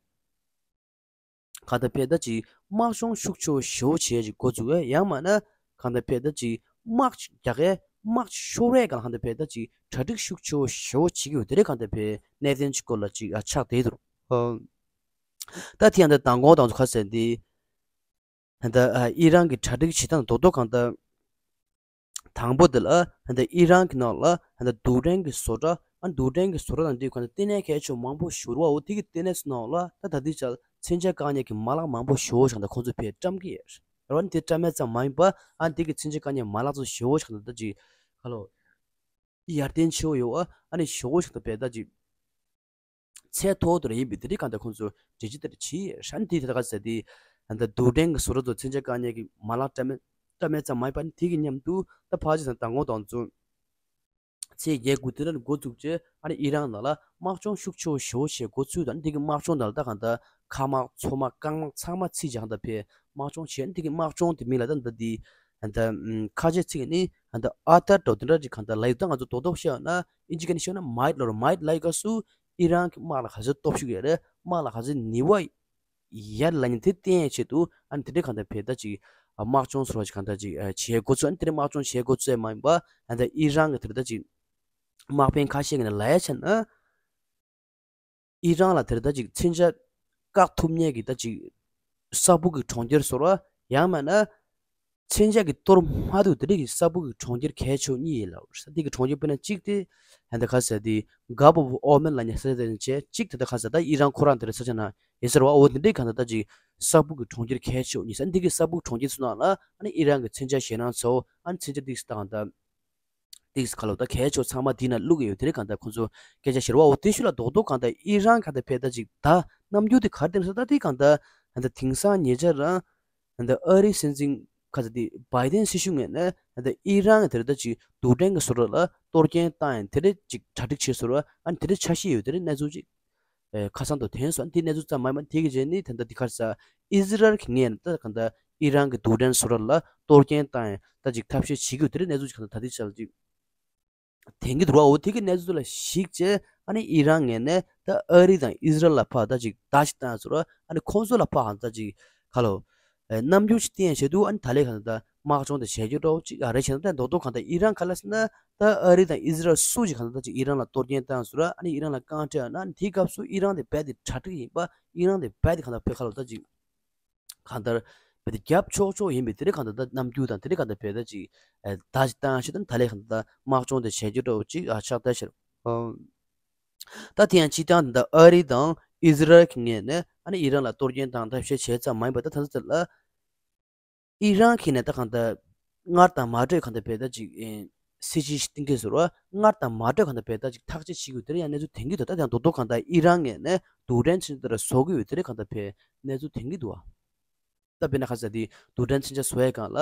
གང་ལྟར་བོད་ད་ཅིག་དམག་སྦྱོང་ཤུགས་ཆེ་བོ་ཞེ་བོ་བྱེད་ཡ་ཅིག་འགོ་བཙུགས་ཡ། ཡང་མིན་ན་གང་ལྟར་བོད་ད་ཅིག་དམག་རྒྱག་ཡ་དམག་ཤོར་ཡ་གང་ལ་གང་ལྟར་བོད་ད་ཅིག་གྲ་སྒྲིག་ཤུགས་ཆེ་བོ་ཞེ་བོ་བྱེད་ཀྱི་ཡོད། དེ་རེད། གང་ལྟར་བོད་གནད་དོན་ཅིག་སྐོར་ལ་ཅིག་ཨ་ཆགས་བསྡད་འདུག་ད་དེ་ཡང་ད་མདང་དགོང་དང་ཚོ་ཁ་ཟེར་འདི་ད་ཨ་ཨི་རན་གྱི་གྲ་སྒྲིག་བྱེད་སྟངས་རྡོག་རྡོག་གང་ལྟར། དང་པོ་དེ་ལ་ཨ་ད་ཨི་རན་གྱི་ནང་ལ་ཨ་ད་རྡུལ་ཕྲན་གྱི་བཟོ་གྲྭ་ཨ་རྡུལ་ཕྲན་གྱི་བཟོ་གྲྭ་དང་འདི་ག་ནས་ལྟེ་གནས་གལ་ཆེ་མང་པོ་ཞིག་རེད་བ། འོ་དེ་གི་ལྟེ་གནས་སུ་ནང་ལ་ད་ད་ལྟའི་ཆར་མཚོན་ཆ་བཀག་ཉར་གྱི་མ་ལག་མང་པོ་ཞེ་པོ་ཞིག་ད་ཁོང་ཚོས་ཕར་བཀྲམ་གྱི་ཡོད་རེད་བ། ཨ་ནི་དེ་བཀྲམ་ཡ་ཙམ་མ་ཡིན་པ་ཨ་ནི་དེ་གི་མཚོན་ཆ་བཀག་ཉར་མ་ལག་ཚོ་ཞེ་པོ་ཞིག་ད་ད་ཅིག་ ཧ་ལོ། ཡར་ལྡན་ཆེ་བོ་ཡོད་ཨ་ནི་ཞོ་གོ་ཞིག་ཏུ་བེད་ད་ཅིག་ཚད་མཐོ་བོ་དེ་ཡིན་པའི་དེ་རིགས་གང་ལྟར་ཁོང་ཚོ་འགྲེལ་བརྗོད་དེ་བྱས་ཧྲན་དེ་དེ་ག་ཟེར་དེ་ཨ་ད་རྡུལ་ཕྲན་གྱི་བཟོ་གྲྭ་ཚོ་མཚོན་ཆ་བཀག་ཉེན་གྱི་མ་ལག་བཀྲམ་མེད་བཀྲམ་མེད་ཙམ་མ་ཡིན་པ་ནི་དེ་གི་མཉམ་དུ་ད་ཕལ་ཆེར་དང་མདང་དགོང་དང་ཚོ། ཚེས་བརྒྱད་དགུ་དེ་ལ་འགོ་བཙུགས་རྗེས་ཨ་ནི་ཨི་རན་ནང་ལ་དམག་སྦྱོང་ཤུགས་ཆེ་བོ་ཞེ་པོ་བྱེད་འགོ་ཚུགས་དང་དེ་གི་དམག་སྦྱོང་དང་ལ་ད་གང་ལྟར་མཁའ་དམག་མཚོ་དམག་རྐང་དམག་ཚང་མ་ཚིག་སྦྱང་དང་ཕེ་དམག་སྦྱོང་བྱས་དེ་གི་དམག་སྦྱོང་དེ་མིང་ལ་ད་ད་དེ་ད་ཁ་ཆེ་ཚིག་ནི་ད་ཨ་ཏར་འགྲོ་དེ་འདྲ་ཅིག་གང་ལྟར་ལ་ཡོད་ད་ང་ཚོ་རྡོག་རྡོག་བཤད་ན་ཨིན་ཇི་སྐད་ནས་བཤད་ན་མའིད་ལ་རོ་མའིད་ལ་ཡི་ག་སུ་ཨི་རན་གི་དམག་ལ་ག་ཚོད་སྟོབས་ཤུགས་ཡོད་རེད་དམག་ལ་ག་ཚོད་ནུས་པ་ཡར་ལ་ཉིན་དེ་བསྟན་ཡས་ཆེད་དུ་ཨ་ནི་དེ་འདྲའི་གང་ལྟར་བེད་ད་ཅིག་དམག་སྦྱོང་ཚོར་བ་ཅིག་གང་ལྟར་ཅིག་བྱེད་འགོ་ཚུགས་ཨ་ནི་དེ་འདྲའི་དམག་སྦྱོང་བྱེད་འགོ་ཚུགས་ཡས་མ་ཡིན་པ་ཨ་ད་ཨི་རན་གི་དེ་ད་ཅིག་དམག་དཔོན་ཁ་ཤས་ཀྱི་ནང་ལ་ཡ་བྱས་ན་ཨི་རན་ལ་དེ་ད་ཅིག་མཚོན་ཆ་བཀག་ཐུབ་མཁན་གྱི་ད་ཅིག་ས་ཕུག་གི་གྲོང་ཁྱེར་ཚོར་བ་ཡང་མིན་ན། མཚོན་ཆ་གིས་གཏོར་མ་ཐུབ་དེ་རིགས་ཀྱི་ས་ཕུག་གི་གྲོང་ཁྱེར་གལ་ཆེ་བ་གཉིས་ཡིན་ལབ་རེད། ས་དེ་གི་གྲོང་ཁྱེར་དཔེར་ན་གཅིག་དེ་ཧན་ད་ག་ཟེར་དེ་གབ་ཨོབ་ཨོ་མན་ལབ་མཁན་ས་ཆ་དེ་ནས་བྱས་གཅིག་དེ་ད་ག་ཟེར་ད་ཨི་རན་ཁོ་རང་དེ་རེད་ས་ཆ་ན་ཡིན་ཟེར་བ། འོ་དེ་འདྲའི་གང་ད་ད་ཅིག་ས་ཕུག་གི་གྲོང་ཁྱེར་གལ་ཆེ་བ་གཉིས་ས་འདི་གི་ས་ཕུག་གྲོང་ཁྱེར་ཚོ་ནང་ལ་ཨ་ནི་ཨི་རན་གི་མཚོན་ཆ་ཞེད་སྣང་ཚ་བོ་ཨ་ནི་མཚོན་ཆ་ཏིག་སི་ད་གང་ད་ཏིག་སི་ག་ལོ་ད་གལ་ཆེ་བ་ཚང་མ་དེ་ན་བླུག་ཡོད་དེ་རེད་གང་ད་ཁོང་ཚོ་སྐད་ཆ་ཤོར་བ། འོ་དེ་ཤུ་ལ་རྡོག་རྡོག་གང་ད་ཨི་རན་གང་ད་ཕེ་ད་ཅིག་ད་རྣམ་འགྱུར་དེ་ག་རེ་བསྟན་ས་ད་དེ་གང་ད་ད་དེང་སང་ཉེ་ཆར་རང་ད་ཨ་རིའི་སྲིད་འཛིན་ཁ་ཚ་དེ་བྷའི་ཏན་སྲིད་གཞུང་ངོས་ནས་ད་ཨི་རན་གྱི་དེར་ད་ཅིག་རྡུལ་ཕྲན་གྱི་བཟོ་གྲྭ་ལ་གཏོར་སྐྱོན་བཏང་ཡང་དེ་འདྲ་ཅིག་གྲ་སྒྲིག་བྱས་ཟེར་བ་ཨ་ནི་དེ་འདྲ་འཆར་གཞི་ཡོད་དེ་འདྲ་གནས་ཚུལ་ཅིག་ཨེ་ཁ་སང་དུ་ཐོན་སོང་། ཨ་ནི་དེ་གནས་ཚུལ་ཙམ་མ་ཡིན་པ་དེ་གི་རྗེས་ནི་ད་ལྟ་འདི་གར་ས་ཨི་ཟི་རལ་གྱི་ངོས་ནས་ད་གང་ལྟར་ཨི་རན་གྱི་རྡུལ་ཕྲན་བཟོ་གྲྭ་ལ་གཏོར་སྐྱོན་བཏང་ཡང་ད་ཅིག་ཐབས་ཤེས་བྱེད་ཀྱི་ཡོད་དེ་འདྲ་གནས་ཚུལ་ཅིག་གང་ལྟར་ད་ལྟའི་ཆར་ཅིག་ཐེངས་ཀྱི་འདུག་བ། འོ་དེ་གི་གནས་ཚུལ་ལ་གཞིགས་བྱས་ཨ་ནི་ཨི་རན་ངོས་ནས་ད་ཨ་རི་དང་ཨི་ཟི་རལ་ལ་ཕར་ད་ཅིག་བརྡ་ཞིག་བཏང་ཟེར་བ། ཨ་ནི་ཁོང་ཚོ་ལ་ཕར་ཧང་ད་ཅིག་ག་ལོ་ཨེ་རྣམ་འགྱུར་ཞིག་བསྟན་བྱས་འདུག་ཨ་ནི་ད་ལས་གང་ད་དམག་སྦྱོང་དེ་བྱས་རྒྱུ་འདྲ་བོ་ཅིག་ཨ་རེ་བྱས་ན་ད་རྡོག་རྡོག་གང་ད་ཨི་རན་ག་ལ་ཟེར་ན་ད་ཨ་རི་དང་ཨི་ཟི་རལ་སུ་ཞིག་གང་ད་ད་ཅིག་ཨི་རན་ལ་གཏོར་སྐྱོན་བཏང་ཟེར་བ། ཨ་ནི་ཨི་རན་ལ་རྐང་བྲེགས་ན་ཨ་ནི་དེའི་སྐབས་སུ་ཨི་རན་དེ་རྦད་དེ་གྲ་སྒྲིག་ཡིན་པ། ཨི་རན་དེ་རྦད་དེ་གང་ད་ཕེ་ཁ་ལོ་ད་ཅིག་གང་ལྟར་བེད་དེ་རྒྱབ་ཆོག་ཆོག་ཡིན་པའི་དེ་རིགས་གང་ལྟར་ད་རྣམ་འགྱུར་དང་དེ་རིགས་གང་ལྟར་བེད་ད་ཅིག་ཨེ་བརྡ་ཅིག་བཏང་ཤེས་དང་ད་ལས་གང་ལྟར་དམག་སྦྱོང་དེ་བྱས་རྒྱུ་འདྲ་བོ་ཅིག་ཨ་ཆགས་བསྡད་ཤེར། ད་དེ་ཡང་སྤྱི་བཏང་ད་ཨ་རི་དང་ཨི་ཟི་རལ་གྱི་ངོས་ནས་ཨ་ནི་ཨི་རན་ལ་གཏོར་སྐྱོན་དང་ཐབས་ཤེས་བྱས་ཙམ་མ་ཡིན་པ་ད་ད་ཚོད་ལ་ཨི་རན་གྱི་ནས་ད་གང་ལྟར་སྔར་དང་མ་འདྲ་གང་ལྟར་བེད་ད་ཅིག་ཨེ་སྲིད་ཇུས་ཤིག་བཏིང་གི་ཟེར་བ། སྔར་དང་མ་འདྲ་གང་ལྟར་བེད་ད་ཅིག་ཐག་གཅོད་བྱེད་དགོས་དེ་རིགས་ཡང་གནས་ཚུལ་ཐོན་གྱི་འདུག་ད་དེ་ཡང་རྡོག་རྡོག་གང་ལྟར་ཨི་རན་ངོས་ནས་རྡུལ་ཕྲན་ཚན་ཆུང་དེ་ར་བཟོ་གི་ཡོད་དེ་རིགས་གང་ལྟར་བེད་གནས་ཚུལ་ཐོན་གྱི་འདུག་བ། ད་དཔེར་ན་ཁ་ས་དེ་རྡུལ་ཕྲན་མཚོན་ཆ་བཟོ་ཡས་སྒང་ལ་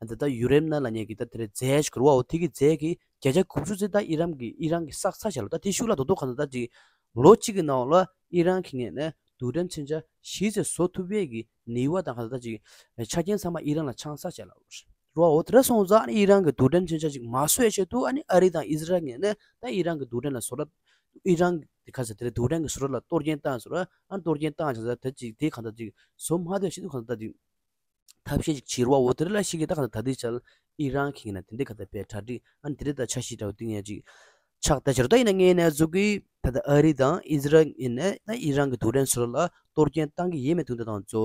ད་ད་ཡུ་རེ་ནམ་ལབ་མཁན་གྱི་ད་དེ་རེད་རྫས་ཤིག་གོ་ར་བ། འོ་དེ་གི་རྫས་ཀྱི་བརྒྱ་ཆ་དགུ་བཅུ་ཙམ་ད་ཨི་རན་གྱི་ཨི་རན་གྱི་བསགས་ཚར་བཞག་ལ། ད་དེ་ཤུགས་ལ་རྡོག་རྡོག་གང་ལྟར་ད་ཅིག་ལོ་གཅིག་གི་ནང་ལ་ཨི་རན་གྱི་ངོས་ནས་རྡུལ་ཕྲན་མཚོན་ཆ་གཞི་རྩ་བཟོ་ཐུབ་ཡས་ཀྱི་ནུས་པ་དང་གང་ལྟར་ད་ཅིག་ཆ་རྐྱེན་ཚང་མ་ཨི་རན་ལ་ཆང་ས་བྱས་ལ་ར་བ། འོ་དེ་འདྲ་སོང་ཙང་ཨི་རན་གྱི་རྡུལ་ཕྲན་མཚོན་ཆ་ཅིག་མ་བཟོ་ཡས་ཆེད་དུ་ཨ་ནི་ཨ་རི་དང་ཨི་ཟི་རལ་ངོས་ནས་ད་ཨི་རན་གྱི་རྡུལ་ཕྲན་ལ་བཟོ་གྲྭ་ཨི་རན་གྱི་ཁ་ས་དེ་རྡུལ་ཕྲན་གྱི་བཟོ་གྲྭ་ལ་གཏོར་སྐྱོན་བཏང་ཟེར་བ། ཨ་ནི་གཏོར་སྐྱོན་བཏང་བྱས་ཙང་ད་ཅིག་དེ་གང་ལྟར་ཅིག་བཟོ་མ་ཐུབ་ཡས་ཆེད་དུ་གང་ལྟར་ད་ཅིག་ཐབས་ཤེས་ཅིག་བྱེད་རོགས། འོ་དེ་རིགས་ལ་ཞིག་གིས་ད་ག་ད་དེ་ཆར་ཨི་རན་གྱི་ན་དེ་འདྲའི་ག་ད་པའི་གྲ་སྒྲིག་ཨ་ནི་དེ་རིགས་ད་འཆར་གཞི་འདྲ་བོ་བཏིང་ཡ་ཅིག་ཆགས་བསྡད་ཤག་ད་ཡིན་ན་ངས་ནས་ཚུགས་ཀྱི་ད་ད་ཨ་རི་དང་ཨི་ཟི་རལ་ཡིན་ནས་ད་ཨི་རན་གྱི་རྡུལ་ཕྲན་ཚོ་ལ་གཏོར་སྐྱོན་བཏང་གི་ཡིན་མེད་དུ་འདི་དང་ཚོ་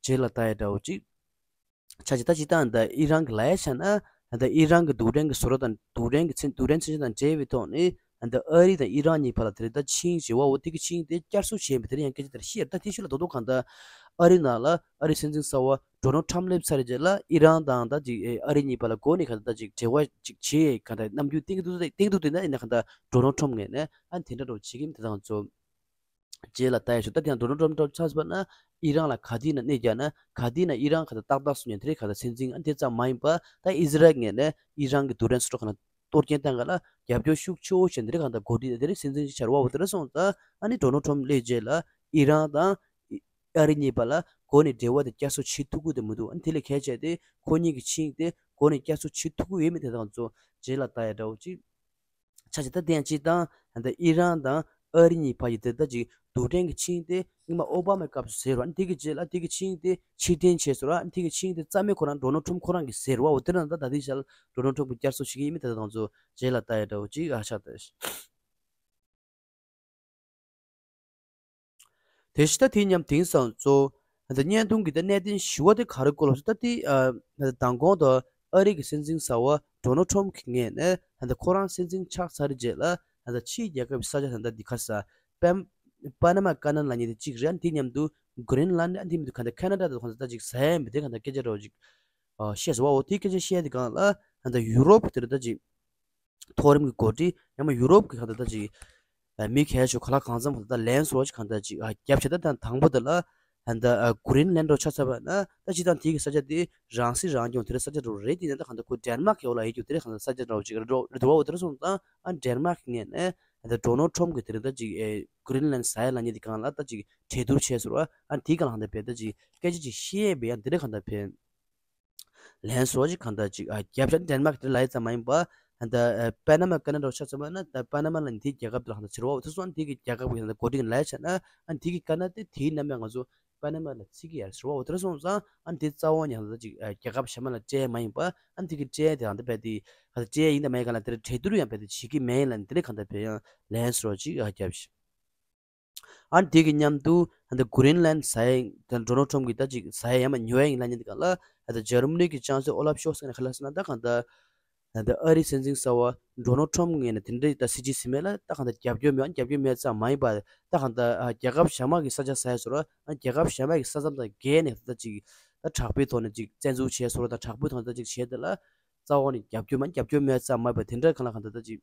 རྗེས་ལ་ལྟ་ཡ་འདྲ་བོ་ཅིག་ཆ་ཅིག་ད་ཅིག་ད་ད་ཨི་རན་གྱི་ལ་ཡ་ཆ་ན་ད་ཨི་རན་གྱི་རྡུལ་ཕྲན་གྱི་བཟོ་གྲྭ་དང་རྡུལ་ཕྲན་གྱི་མཚོན་རྡུལ་ཕྲན་མཚོན་ཆ་དང་འབྲེལ་བའི་ཐོག་ནས། ཨ་ནི་ཨ་རི་དང་ཨི་རན་གཉིས་བར་ལ་དེ་རིང་ད་ཆིངས་བཞེས་པ་འོ་དེ་གི་ཆིངས་དེ་བསྐྱར་གསོ་བྱས་པ་དེ་རིང་ཡང་སྐད་ཆ་དེར་བཤད། ད་དེ་ཤུལ་ལ་རྡོག་རྡོག་གང་ལྟར་ཨ་རི་ནང་ལ་ཨ་རི་སྲིད་འཛིན་གསར་པ་ཌོ་ནལ་ཊམ་སླེབས་ཚར་རྗེས་ལ་ཨི་རན་དང་ད་ཅིག་ཨ་རི་གཉིས་བར་ལ་འགོ་ནས་གང་ལྟར་ད་ཅིག་འབྲེལ་བ་ཅིག་བྱེད་གང་ལྟར་རྣམ་འགྱུར་བསྟན་གྱི་འདུག་བསྟན་གྱི་འདུག་དེ་ན་ཡིན་ན་གང་ལྟར་ཌོ་ནལ་ཊམ་ངོས་ནས་ཨ་ནི་དེ་འདྲ་འདྲ་བོ་བྱེད་ཀྱི་མིན་དེ་དང་ཚོ། རྗེས་ལ་ལྟ་ཡ་ཞུ་ད་དེ་ཡང་ཌོ་ནལ་ཊམ་ཆགས་པ་ན་ཨི་རན་ལ་ག་དུས་ན་གནས་རྒྱག་ན་ག་དུས་ན་ཨི་རན་གང་ལྟར་ཏག་ཏག་སུ་ཉན་དེ་རིང་གང་ལྟར་སྲིད་འཛིན་ཨ་ནི་དེ་ཙམ་མ་ཡིན་པ་ད་ཨི་ཟི་རལ་ངོས་ནས་ཨི་རན་གྱི་རྡུལ་ཕྲན་སུ་འགྲོ་གང་ལྟར། གཏོར་སྐྱོན་བཏང་ག་ལ་རྒྱབ་སྐྱོར་ཤུགས་ཆེ་བོ་བྱས་འདི་རིགས་གང་ལྟར་འགོ་ཁྲིད་དེ་རིགས་སྲིད་འཛིན་ཞིག་བྱ་རུ་བ་འོ་དེ་འདྲ་སོང་ཙང་ཨ་ནི་ཌོ་ནལ་ཊམ་སླེབས་རྗེས་ལ་ཨི་རན་དང་ཨ་རི་གཉིས་བར་ལ་འགོ་ནས་འབྲེལ་བ་དེ་བསྐྱར་གསོ་བྱེད་ཐུབ་ཀྱི་དེ་མི་འདུག་ཨ་ནི་དེ་ལས་གལ་ཆེ་དེ་ཁོ་གཉིས་ཀྱི་ཆིངས་དེ་འགོ་ནས་བསྐྱར་གསོ་བྱེད་ཐུབ་ཀྱི་ཡོད་མེད་དེ་དང་ཚོ་རྗེས་ལ་ལྟ་ཡ་འདྲ་བོ་ཅིག་ཆ་ཅིག་ད་དེ་ཡང་ཅིག་དང་ད་ཨི་རན་དང་ཨ་རི་གཉིས་བར་གྱི་དེ་ད་ཅིག་རྡུལ་ཕྲན་གྱི་ཆིངས་དེ་སྔོན་མ་ཨོ་བྷ་མའི་སྐབས་སུ་ཟེར་བ་ཨ་ནི་དེ་གི་རྗེས་ལ་དེ་གི་ཆིངས་དེ་ཕྱིར་འཐེན་བྱས་ཟེར་བ་ཨ་ནི་དེ་གི་ཆིངས་དེ་རྩ་མེད་ཁོ་རང་ཌོ་ནལ་ཊམ་ཁོ་རང་གིས་ཟེར་བ་འོ་དེ་རང་ད་ད་དེ་ཞལ་ཌོ་ནལ་ཊམ་གྱིས་བསྐྱར་གསོ་བྱེད་ཀྱི་ཡིན་མིན་དེ་དང་ཚོ་རྗེས་ལ་ལྟ་ཡ་འདྲ་བོ་ཅིག་ཨ་ཆགས་ད། དེ་བཞིན་ད་དེ་མཉམ་དེང་སང་གཙོ་བོ་ད་བརྙན་ཐུང་གི་ད་གནད་དོན་ཞུ་བ་དེ་ག་རེ་སྐོར་ལ་ཟེར་ད་དེ་ཨ་ད་མདང་དགོང་དུ་ཨ་རི་གི་སྲིད་འཛིན་གསར་བ་ཌོ་ནལ་ཊམ་གྱི་ངོས་ནས་ད་ཁོ་རང་སྲིད་འཛིན་ཆགས་ཚར་རྗེས་ལ་ད་ཕྱིའི་རྒྱལ་ཁབ་ས་ཆ་ད་འདི་ག་ས་པན་པ་ན་མ་ཀ་ནན་ལབ་མཁན་དེ་གཅིག་རེད། དེ་མཉམ་དུ་གྷི་རིན་ལན་དེ་མཉམ་དུ་ག་ད་ཁ་ན་ཌ་དང་གང་ད་ཅིག་ཟ་ཡ་མི་དེ་ག་ད་སྐད་ཆ་འདྲ་བོ་ཅིག་བཤད་ཟེར་བ་འོ་དེ་སྐད་ཆ་བཤད་དེ་གང་ལ་ད་ཡུ་རོབ་དེ་རེད་ད་ཅིག་མཐོ་རིམ་གྱི་འགོ་ཁྲིད་ཡང་མ་ཡུ་རོབ་ཀྱི་གང་ལྟར་ད་ཅིག་ཨ་མི་གལ་ཆེ་ག་ལ་གང་འཚམ་གང་ལྟར་ད་ལན་སོགས་ཀྱི་གང་ལྟར་ཅིག་ཨ་རྒྱབ་བྱས། ད་ད་དང་པོ་དེ་ལ་ཨ་ད་ཨ་གྷི་རིན་ལན་འདྲ་ཆ་ཚ་བ་ན་ད་ཅི་ད་དེའི་གི་ས་ཆ་དེ་རང་སྲིད་རང་སྐྱོང་དེ་རིང་ས་ཆ་འདྲ་བོ་རེད། དེ་ནས་ད་གང་ལྟར་ཁོ་ཌེན་མཱག་གི་འོག་ལ་ཡོད་རྒྱུ་དེ་རིང་གང་ལྟར་ས་ཆ་འདྲ་བོ་ཅིག་རེད་འགྲོ་རེད་འགྲོ་བ་འོ་དེ་རིང་སོང་ཙང་ཨ་ཌེན་མཱག་ངོས་ནས་ཨ་ད་ཌོ་ནལ་ཁྲོམ་གི་དེ་རིང་ད་ཅིག་ཨེ་གྷི་རིན་ལན་ཟ་ཡ་ལབ་མཁན་དེ་སྒང་ལ་ད་ཅིག་གྲོས་བསྡུར་བྱས་སོང་ར། ཨ་དེའི་སྒང་ལ་གང་ལྟར་བས་ད་ཅིག་སྐད་ཆ་ཅིག་བཤད་ཡས་བས་ཡང་དེ་རིང་གང་ལྟར་བས། ལན་སོགས་ཀྱི་གང་ལྟར་ཅིག་ཨ་རྒྱབ་ཤ་ཌེན་མཱག་དེ་ལ་ཡི་ཙམ་མ་ཡིན་པ། ཨ་ད་ཨ་པ་ན་མ་ཀ་ན་ཌ་ཆ་ཚང་མ་ན་ད་པ་ན་མ་ལ་ནི་དེའི་རྒྱལ་ཁབ་དེ་ལ་གང་ལྟར་ཕྱིར་བ་འོ་དེ་སོང་དེ་གི་རྒྱལ་ཁབ་ཀྱི་གང་ལྟར་འགོ་ཁྲིད་ལ་ཡི་ཆ་ན་ཨ་དེ་གི་ཀ་ན་དེ་དེའི་ནམ་ཡང་ང་ཚོ་པ་ན་མ་ལ་ཚིག་གི་ཡར་ཕྱིར་བ་འོ་དེ་སོང་ཙང་ཨ་དེ་རྩ་བ་ནས་གང་ལྟར་ཅིག་ཨ་རྒྱལ་ཁབ་གཞན་མ་ལ་སྤྲད་མ་ཡིན་པ། ཨ་དེ་གི་སྤྲད་དེ་གང་ལྟར་བས་དེ་གང་ལྟར་སྤྲད་ཡིན་ད་མ་ཡིན་གང་ལ་དེ་ལ་གྲོས་བསྡུར་ཡང་བས་དེ་བྱེད་ཀྱི་མེད་ཡིན་ལ་དེ་ལ་གང་ལྟར་བས་ཡང་ལན་སོགས་ཅིག་ཨ་རྒྱབ་ཤིག་ཨ་ནི་དེ་གི་མཉམ་དུ་ཨ་ནི་གྷི་རིན་ལན་ཟ་ཡ་ད་ཌོ་ནལ་ཁྲོམ་གྱིས་ད་ཅིག་ཟ་ཡ་ཡ་མ་ཉོ་ཡ་ཡིན་ལབ་མཁན་དེ་ག་ལ་ཨ་ད་འཇར་མ་ནི་གི་ཅང་སེ་ཨོ་ལབ་ཤོལ་ཚ་ཟེར་མཁན་ག་ལ་ཟེར་ན་ད་གང་ལྟར་ཨ་ད་ཨ་རིའི་སྲིད་འཛིན་གསར་པ་ཌོ་ནལ་ཁྲོམ་ངོས་ནས་དེ་འདྲའི་ད་སྲིད་ཇུས་ཟིན་མེད་ལ་ད་གང་ལྟར་རྒྱབ་སྐྱོར་མེད། རྒྱབ་སྐྱོར་མེད་ཙམ་མ་ཡིན་པ་ད་གང་ལྟར་ཨ་རྒྱལ་ཁབ་གཞན་མ་གི་ས་ཆ་ཟ་ཡ་ཟེར་ར། ཨ་རྒྱལ་ཁབ་གཞན་མ་གི་ས་མཚམས་དང་བརྒལ་ནས་ད་ཅིག་ད་དྲག་པོའི་ཐོག་ནས་ཅིག་བཙན་འཛུལ་བྱས་ཟེར་ར། ད་དྲག་པོའི་ཐོག་ནས་ད་ཅིག་བྱས་དེ་ལ་རྩ་བ་ནས་རྒྱབ་སྐྱོར་མ་རྒྱབ་སྐྱོར་མེད་ཙམ་མ་ཡིན་པ་དེ་འདྲ་གང་ལ་གང་ལྟར་ད་ཅིག་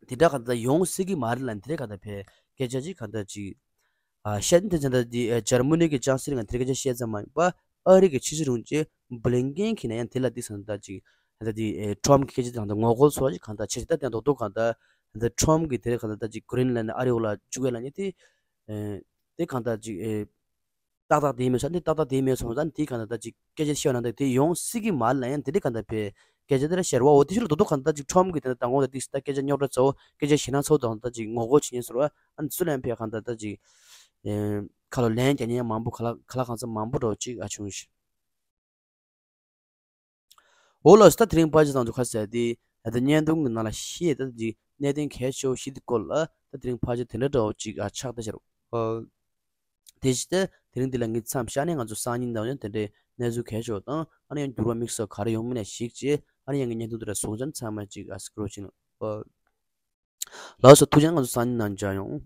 དེ་འདྲ་གང་ལྟར་ཡོང་སྲིད་ཀྱི་མ་རེད་ལབ་ནས་དེ་འདྲ་གང་ལྟར་བས་སྐད་ཆ་ཅིག་གང་ལྟར་ཅིག་ཨ་བཤད་དེ་ཙམ་ད་དེ་ཨ་འཇར་མ་ནི་གི་ཅང་སེ་ལར་ང་དེ་འདྲ་སྐད་ཆ་བཤད་ཙམ་མ་ཡིན་པ། ཨ་རི་གི་ཕྱི་སྲིད་དྲུང་ཆེ་བྷི་ལིན་ཀེན་གྱིས་ན་ཡང་དེ་ལ་དེ་ཙམ་ད་ཅིག་ད་དེ་ཨེ་ཁྲོམ་གྱི་སྐད་ཆ་དེ་གང་ལྟར་ངོ་རྒོལ་ཚོ་ཅིག་གང་ལྟར་བྱེད་ཅིག་ད་དེ་རྡོག་རྡོག་གང་ལྟར་ད་ཁྲོམ་གྱིས་དེ་རེད་གང་ལྟར་ད་ཅིག་གྷི་རིན་ལན་ཨ་རི་འོག་ལ་བཅུག་ཡ་ལབ་མཁན་དེ་ཨེ་དེ་གང་ལྟར་ཅིག་ཨེ། ཏག་ཏག་དེ་མེད་ས་འདི་ཏག་ཏག་དེ་མེད་སོང་ཙང་དེ་གང་ལྟར་ད་ཅིག་སྐད་ཆ་བཤད་ན་ད་དེ་ཡོང་སྲིད་ཀྱི་མ་རེད་ལབ་ཡང་དེ་འདྲ་གང་ལྟར་བས་སྐད་ཆ་དེ་འདྲ་ཤར་བ་འོ་དེ་ཕྱིར་རྡོག་རྡོག་གང་ལྟར་ཅིག་ཁྲོམ་གྱི་དེ་འདྲ་མདང་དགོང་ད་ཏིག་ད་སྐད་ཆ་རྙོག་དྲ་ཚ་བོ་སྐད་ཆ་ཞེད་སྣང་ཚ་བོ་དང་ད་ཅིག་ངོ་རྒོལ་བྱེད་མཁན་ཟེར་བ་ཨ་ནི་སུ་ལ་ཡང་ཕེ་གང་ལྟར་ད་ཅིག་ཁ་ལོ་ལན་རྒྱག་མཁན་མང་པོ་ག་ལ་ག་ལ་གང་འཚམ་མང་པོ་འདྲ་བོ་ཅིག་ཨ་བྱུང་ཞིང་། འོ་ལགས་སོ། ད་དེ་རིང་ཕལ་ཆེར་ཚང་ཚོ་ཁ་གསལ་ཏེ་ད་བརྙན་ཐུང་གི་ནང་ལ་བཤད་ད་ཅིག་གནད་དོན་གལ་ཆེ་བོ་ཞིག་དེ་སྐོར་ལ་ད་དེ་རིང་ཕལ་ཆེར་དེ་འདྲ་འདྲ་བོ་ཅིག་ཨ་ཆགས་ད་ཤར། དེ་བཞིན་ཏེ་དེ་རིང་འདི་ལ་ངས་མཚམས་བཞག་ནས་ང་ཚོ་སང་ཉིན་དང་ཡང་དེ་འདྲའི་གནས་ཚུལ་གལ་ཆེ་བ་དང་ཨ་ནི་ཡང་འགྱུར་བ་དམིགས་བསལ་ག་རེ་ཡོང་མིན་ལ་གཞིགས་བྱས་ཨ་ནི་ཡང་གི་བརྙན་ཐུང་དེ་འདྲ་གཟིགས་མཁན་ཚང་མ་ཅིག་ཨ་སྐུ་རོགས་བྱེད་གནང་། ལགས་སོ། ཐུགས་རྗེ་ཆེ། ང་ཚོ་སང་ཉིན་ནང་མཇལ་ཡོང་།